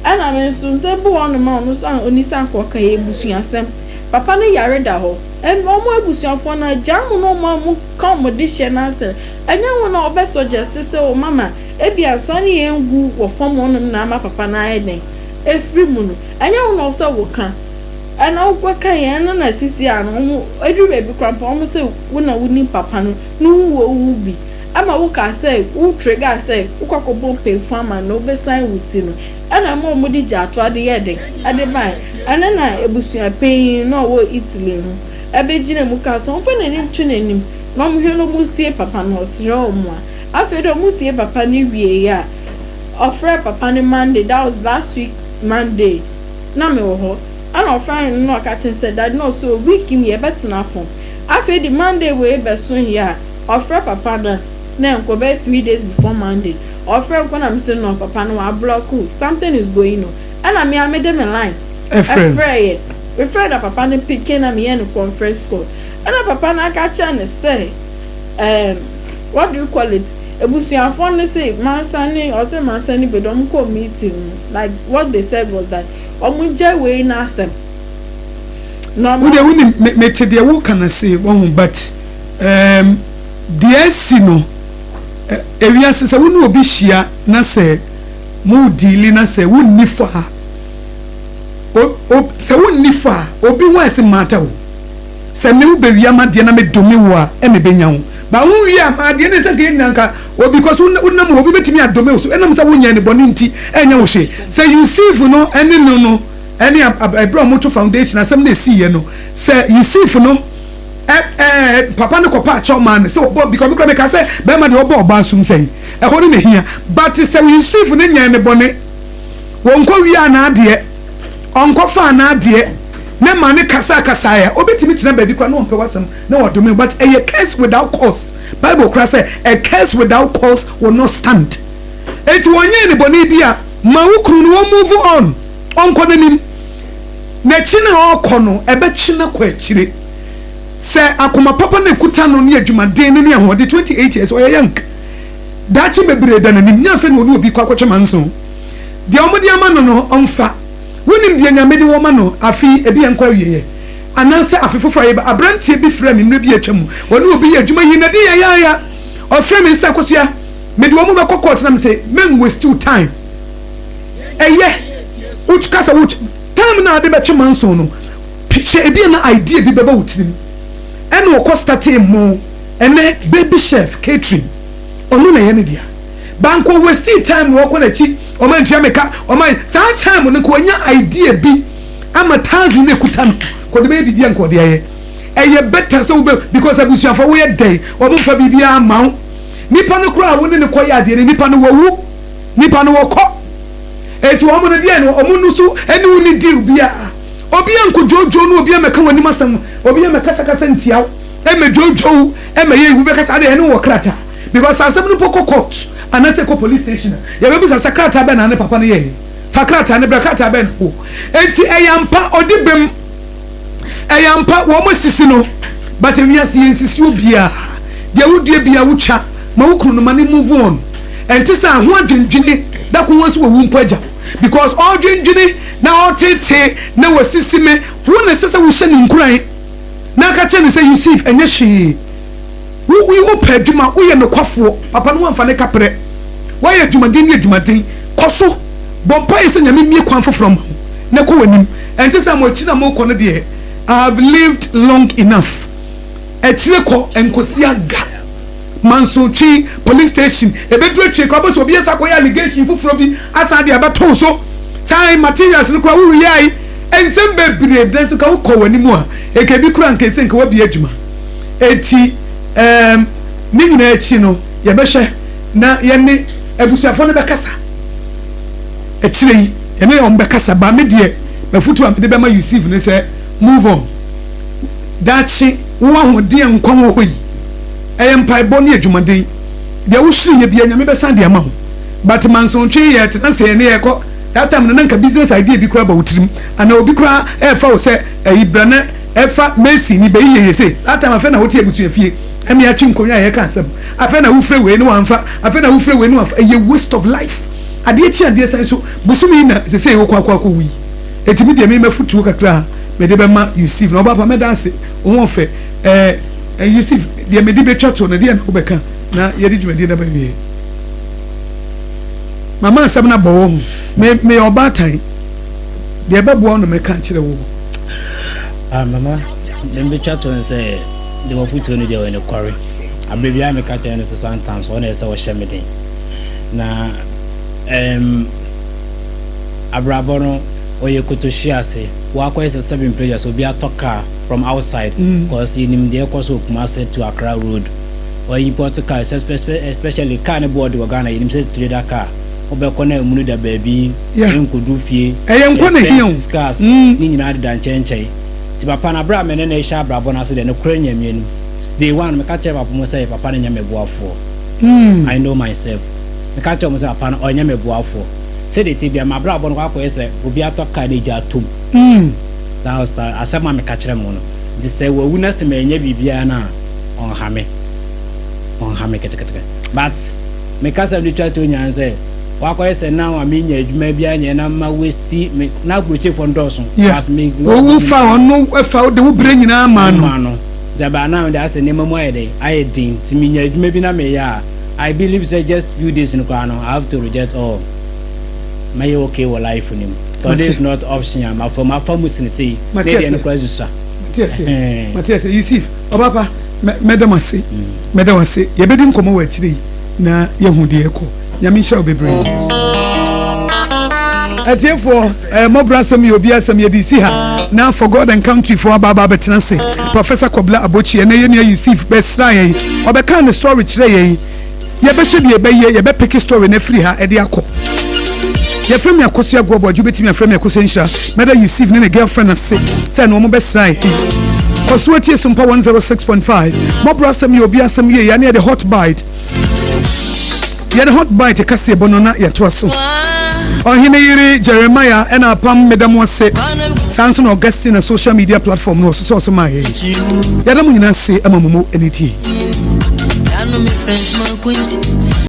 ɛna me nso nsɛm bi wɔ hɔ nom a ɔno nso a ɔni sɛ anka ɔka ɛyɛ abusuasɛm papa no yare da hɔ ɛn ɔmo abusuafoɔ no agyaa mo na ɔmo a ɔmo ka ɔmo de hyɛ no asɛ ɛnyɛ wo na ɔbɛ suggest sɛ o mama ebi ansa ne yɛn gu wɔ fam hɔ nom na ama papa no ayɛ dɛn efiri mu no ɛnyɛ wo na ɔsɛ wo ka ɛna wo kɔ ka yɛn ɛno na sisi a no ɔmo eduru baabi koraa mpo ɔmo sɛ wo na wo nim papa no no ho wɔ wo bi ama wo kaa sɛ wo trigger sɛ wo kɔ akɔ bɔ mpanyinfoɔ ama no wo bɛ san wo ti no ɛna ɛma ɔmo de gyaatoa de yɛ den ɛde bae ɛno na abusua panyin no a ɔwɔ Italy no ɛbɛ gyina mu kaa sɛ ɔmfa n'ani nto n'anim na ɔmo hwɛ na ɔmo sie papa no ɔsrɛ ɔmo a afei de ɔmo sie papa no wie a. Ɔfrɛɛ papa no Monday, that was last week Monday, na me wɔ hɔ, ɛna ɔfrɛɛ no na ɔka kyerɛ no sɛ daddy na ɔse o week yi mu yɛbɛtena fam. Afei de Monday wei bɛso yɛ a, ɔfrɛ papa no na ɛnkɔ bɛyɛ 3 days before Monday, ɔfrɛ nko na me se no papa no wa block wo, something is going on, ɛna me ara mede me line Ɛfrɛ no. ɛfrɛeɛ, mefrɛɛ na papa no picke na meyɛɛ no conference call, ɛna papa no aka kyerɛ no sɛ ɛɛm what do you call it, Ebusuafoɔ no se mansa ne ɔse mansa ne bɛdu ɔmo kɔɔ meeting no like what they said was that ɔmo ngyae wei no asɛm na Wo ɔmo. deɛ wonim me mete deɛ woka no ase wahu but um, deɛ asi no ewiase sɛ wo ne obi hyia na sɛ mo deali na sɛ wonni fɔ a o o sɛ wonni fɔ a obi ho ɛse matter o. Sɛ me wo bɛwia m'adeɛ na me dome wo a ɛna ɛbɛnya wo but wo wia m'adeɛ ne sɛ nka yɛn nyinaa nka obi cause wo nam hɔ obi bɛtumi adome wo so ɛnam sɛ wo nyɛɛ ne bɔne nti ɛnyɛ wo hwee sɛ Yusuf no ɛne no no ɛne ɛberɛ a wɔto foundation asɛm no ɛsiiɛ no sɛ Yusuf no ɛ ɛ papa no kɔpa akyɛw maa no sɛ ɔbɔ because me kora meka sɛ bɛrima deɛ ɔbɔ ɔbaa sum sɛ ɛhɔ no na ɛhia but sɛ Yusuf no nyɛɛ ne bɔne wɔnkɔ wia n'adeɛ ɔnkɔfaa n'adeɛ ne ma ne kasakasaeɛ a, obɛtumi tena baabi koraa na ɔmpɛ w'asɛm na wadome wo but ɛyɛ curse without cause, bible koraa sɛ a curse without cause will not stand, enti ɔnyɛɛ ne bɔne bi a, ma wo kunu no ɔn move on, ɔnkɔ n'anim, n'akyi no a ɔrekɔ no ɛbɛtwe no akɔ akyire, sɛ akoma papa no ɛkuta no ne adwumaden no ne ahoɔden, 28 years ɔyɛ young, daakye bebree da n'anim, nyɛ afei na ɔne obi kɔ akɔtwe manso. Deɛ wɔde ama no no, ɔmfa. Wonim deɛ Nyame de wɔma no afe yi, ebia ɛnkɔ awieɛ, anaasɛ afe foforɔ a yɛba. Aberanteɛ bi frɛɛ me mmerɛ bi a atwa mu, ɔne obi yɛ adwuma yii no adi yayaaya. Ɔfrɛɛ me, Mister Akosua, mede wɔn bɛkɔ court na mese, men waste wo time. Ɛyɛ, wo ka sɛ wo time no a wode bɛtwe manson no, hyɛ ebia na idea bi bɛba wo tirim. Ɛna ɔkɔ startee mo, ɛnɛ baby chef catering, ɔno na ɛyɛ ne dea. But nka ɔwastii time na ɔkɔ n'akyi, ɔma ntua me ka, ɔma saa time no nka wanya idea bi ama thousand no ekuta no, nka ɔde bɛyɛ biribi a nka ɔde ayɛ. Ɛyɛ better sɛ wobɛ because abusuafoɔ woyɛ dɛn wɔn mfa biribiara mma wo. Nipa no koraa a wo ne no kɔyɛ adeɛ no nipa no wawu, nipa no wɔkɔ. Eti wɔn no deɛ no wɔn no so ɛne wo ni deal biara. Obi anko dwoodwoo no, obi ammɛka w'anim asɛm, obi ammɛkasakasa ntia wo, ɛmmɛ dwoodwoo wo, ɛmmɛyɛ yi, wobɛkasa adeɛ ɛne wo wɔ krataa. Because sɛ asɛm no mpo kɔ court anaasɛ ɛkɔ police station a, yɛbɛbisa sɛ krataa bɛn na ne papa no yɛeɛ? Fa krataa no bra, krataa bɛn na wowɔ? Enti ɛyɛ ampa ɔdi bem, ɛyɛ ampa wɔn asisi no, but ewiase yɛnsisi obiara. Deɛ wodua biara wotwa, ma wo kunu no ma no move on. Ɛnte saa, ho adwendwene da ko ho nso wawu mpo agya wo because ɔredwendwene na ɔreteetee na wasisi me, wo na ɛsɛ sɛ wohyɛ no nkuran na ka kyerɛ no sɛ Yusuf ɛnyɛ hwee. Wo wo wopɛ adwuma, woyɛ nokwafoɔ, papa no woamfa ne kaprɛ, woayɛ adwumaden ne adwumaden, kɔ so bɔ mpaeɛ sɛ Nyame mmue kwan foforɔ mma wo na kɔ w'anim, ɛnte saa mo akyi na mokɔ no deɛ I have lived long enough, akyire kɔ nkosi aga. Mansotwe police station ɛbɛduru akyire koraa wobɛsɛ obi asa akɔyɛ allegation foforɔ bi asan de abɛto wo so. Saa materials no koraa wowiae nsɛm bebree nanso ka wokɔ w'anim a nka ebi koraa nka ɛsɛ nka woabie adwuma. Enti ɛɛm ne nyinaa akyi no yɛbɛhwɛ na yɛne abusuafoɔ no bɛkasa akyire yi yɛne wɔn bɛkasa ba me deɛ m'afotuo a mede bɛma Yusuf ne sɛ move on daakye wo ahoɔden a nkwa wɔ hɔ yi ɛyɛ mpaebɔ ne adwumaden deɛ wohwere yɛ bia Nyame bɛsan de ama wo but mansotwe yɛ tena sɛ yɛne yɛkɔ that time no na nka business idea bi koraa ba wo tirim anaa obi koraa ɛɛfa wo sɛ ɛyi bra na ɛfa mason ni bɛyi yɛyɛ sei saa time afei na wote abusua fie ɛne atwe nkonnwa a yɛka asɛm afei na wofrɛ wei ne wamfa afei na wofrɛ wei ne wamfa ɛyɛ waste of life adeɛ kyi adeɛ san so bosom yi na sɛ sɛ wokɔ akɔ akɔ wuyi ɛti mi deɛ mi mɛfotuo kakra a mede bɛma Yusuf na ɔba pa mɛda ase wo ho ɔfɛ ɛɛ Yusuf deɛ mede bɛtwa to no deɛ na wobɛka na yɛde dwumadie no ba wie mama asɛm no abɔ wɔ ho me meyɛ ɔbaatan deɛ ɛbɛboa wo na mɛka akyerɛ wo. Ah mama deɛ mebɛtwa to no sɛ deɛ wafotuo no deɛ ɔyɛ nokware aberɛ biara meka kyerɛ no sɛ sometimes ɔna ɛsɛ ɔhyɛ me den na um, abrabɔ no ɔyɛ kotohwe ase wakɔyɛ sɛ seven pleasures obi atɔ car from outside mm. cause yɛnim deɛ ɛkɔ so Kumasi to Accra road ɔyɛ import car especially car ne boɔ de wɔ Ghana yɛnim sɛ trader car wobɛkɔ na ɛmunu da baabi ɛnkɔdu fie ɛyɛ nkɔ na hia o expensive cars ne nyinaa deda nkyɛnkyɛn nti papa no aberɛ a me ne no rehyɛ abrabɔ no ase deɛ nokorɛ Nyame anim day one meka kyerɛ papa mo sɛ papa no nyɛ me boafoɔ I know myself meka kyerɛ mo sɛ papa no ɔnyɛ me boafoɔ sɛdeɛ ɛteɛ biara m'abrabɔ no kɔ akɔyɛ sɛ obi atɔ car na egya atɔ mu that was the asɛm a meka kyerɛ mo no nti sɛ wawu na sɛ manyɛ biribiara no a ɔnha me ɔnha me ketekete but Me kasa no twa to nyan sɛ wakɔyɛ sɛ now a menya adwuma biara nyɛ na ma waste me na aburokyefoɔ no dɔɔso Yeah. but me Wo wo fa ɔno fa wo de wo berɛ nyinaa maa no. maa no nti about now de asɛ nneɛma mu ayɛ dɛn ayɛ den nti menya adwuma bi na meyɛ a I believe sɛ just few days no koraa no I have to reject all mɛyɛ okay wɔ life no mu because this is Mate. not option a mafa mu afa mu sene sei Mate ne deɛ no ase. koraa susua Mate ase. Ɛhɛn. Mate ase. Yusuf, ɔba pa, mɛ mɛda mo ase. Mɛda wo ase. Yɛbɛdi nkɔmmɔ wɔ akyire yi na yɛahu deɛ ɛkɔ. Nyame nhyira wo bebree. Atiefoɔ, eh, mmɔborɔ asɛm yɛ obi asɛm yɛde si ha na For God and Country foɔ aba aba abɛtena ase. Professor Kɔbla Abokyi ɛnɛ yɛn nua Yusuf bɛsra yɛn. Ɔbɛkaa ne story kyerɛ yɛn. Yɛbɛhwɛ deɛ yɛbɛyɛ, yɛbɛpeke story no afiri ha de akɔ. Yɛfrɛ me Akosua Aguaboagye, wobɛtumi afrɛ me Akosua Nhyira. Mɛda Yusuf ne ne girlfriend ase sɛ ɛna wɔn bɛsrae. Kɔ so tie Sompa 106.5. Mmɔborɔ asɛm yɛ obi asɛm yie, yɛne yɛde hot bite. Yɛde hot bite kaseɛbɔ no na yɛtoa so. Ɔhene yere Jeremiah ɛna apam meda mo ase. Saa nso na Augustine na social media platform no ɔsosɔ so maa yɛn. Yɛda mo nyinaa ase ama mo mo ani tie.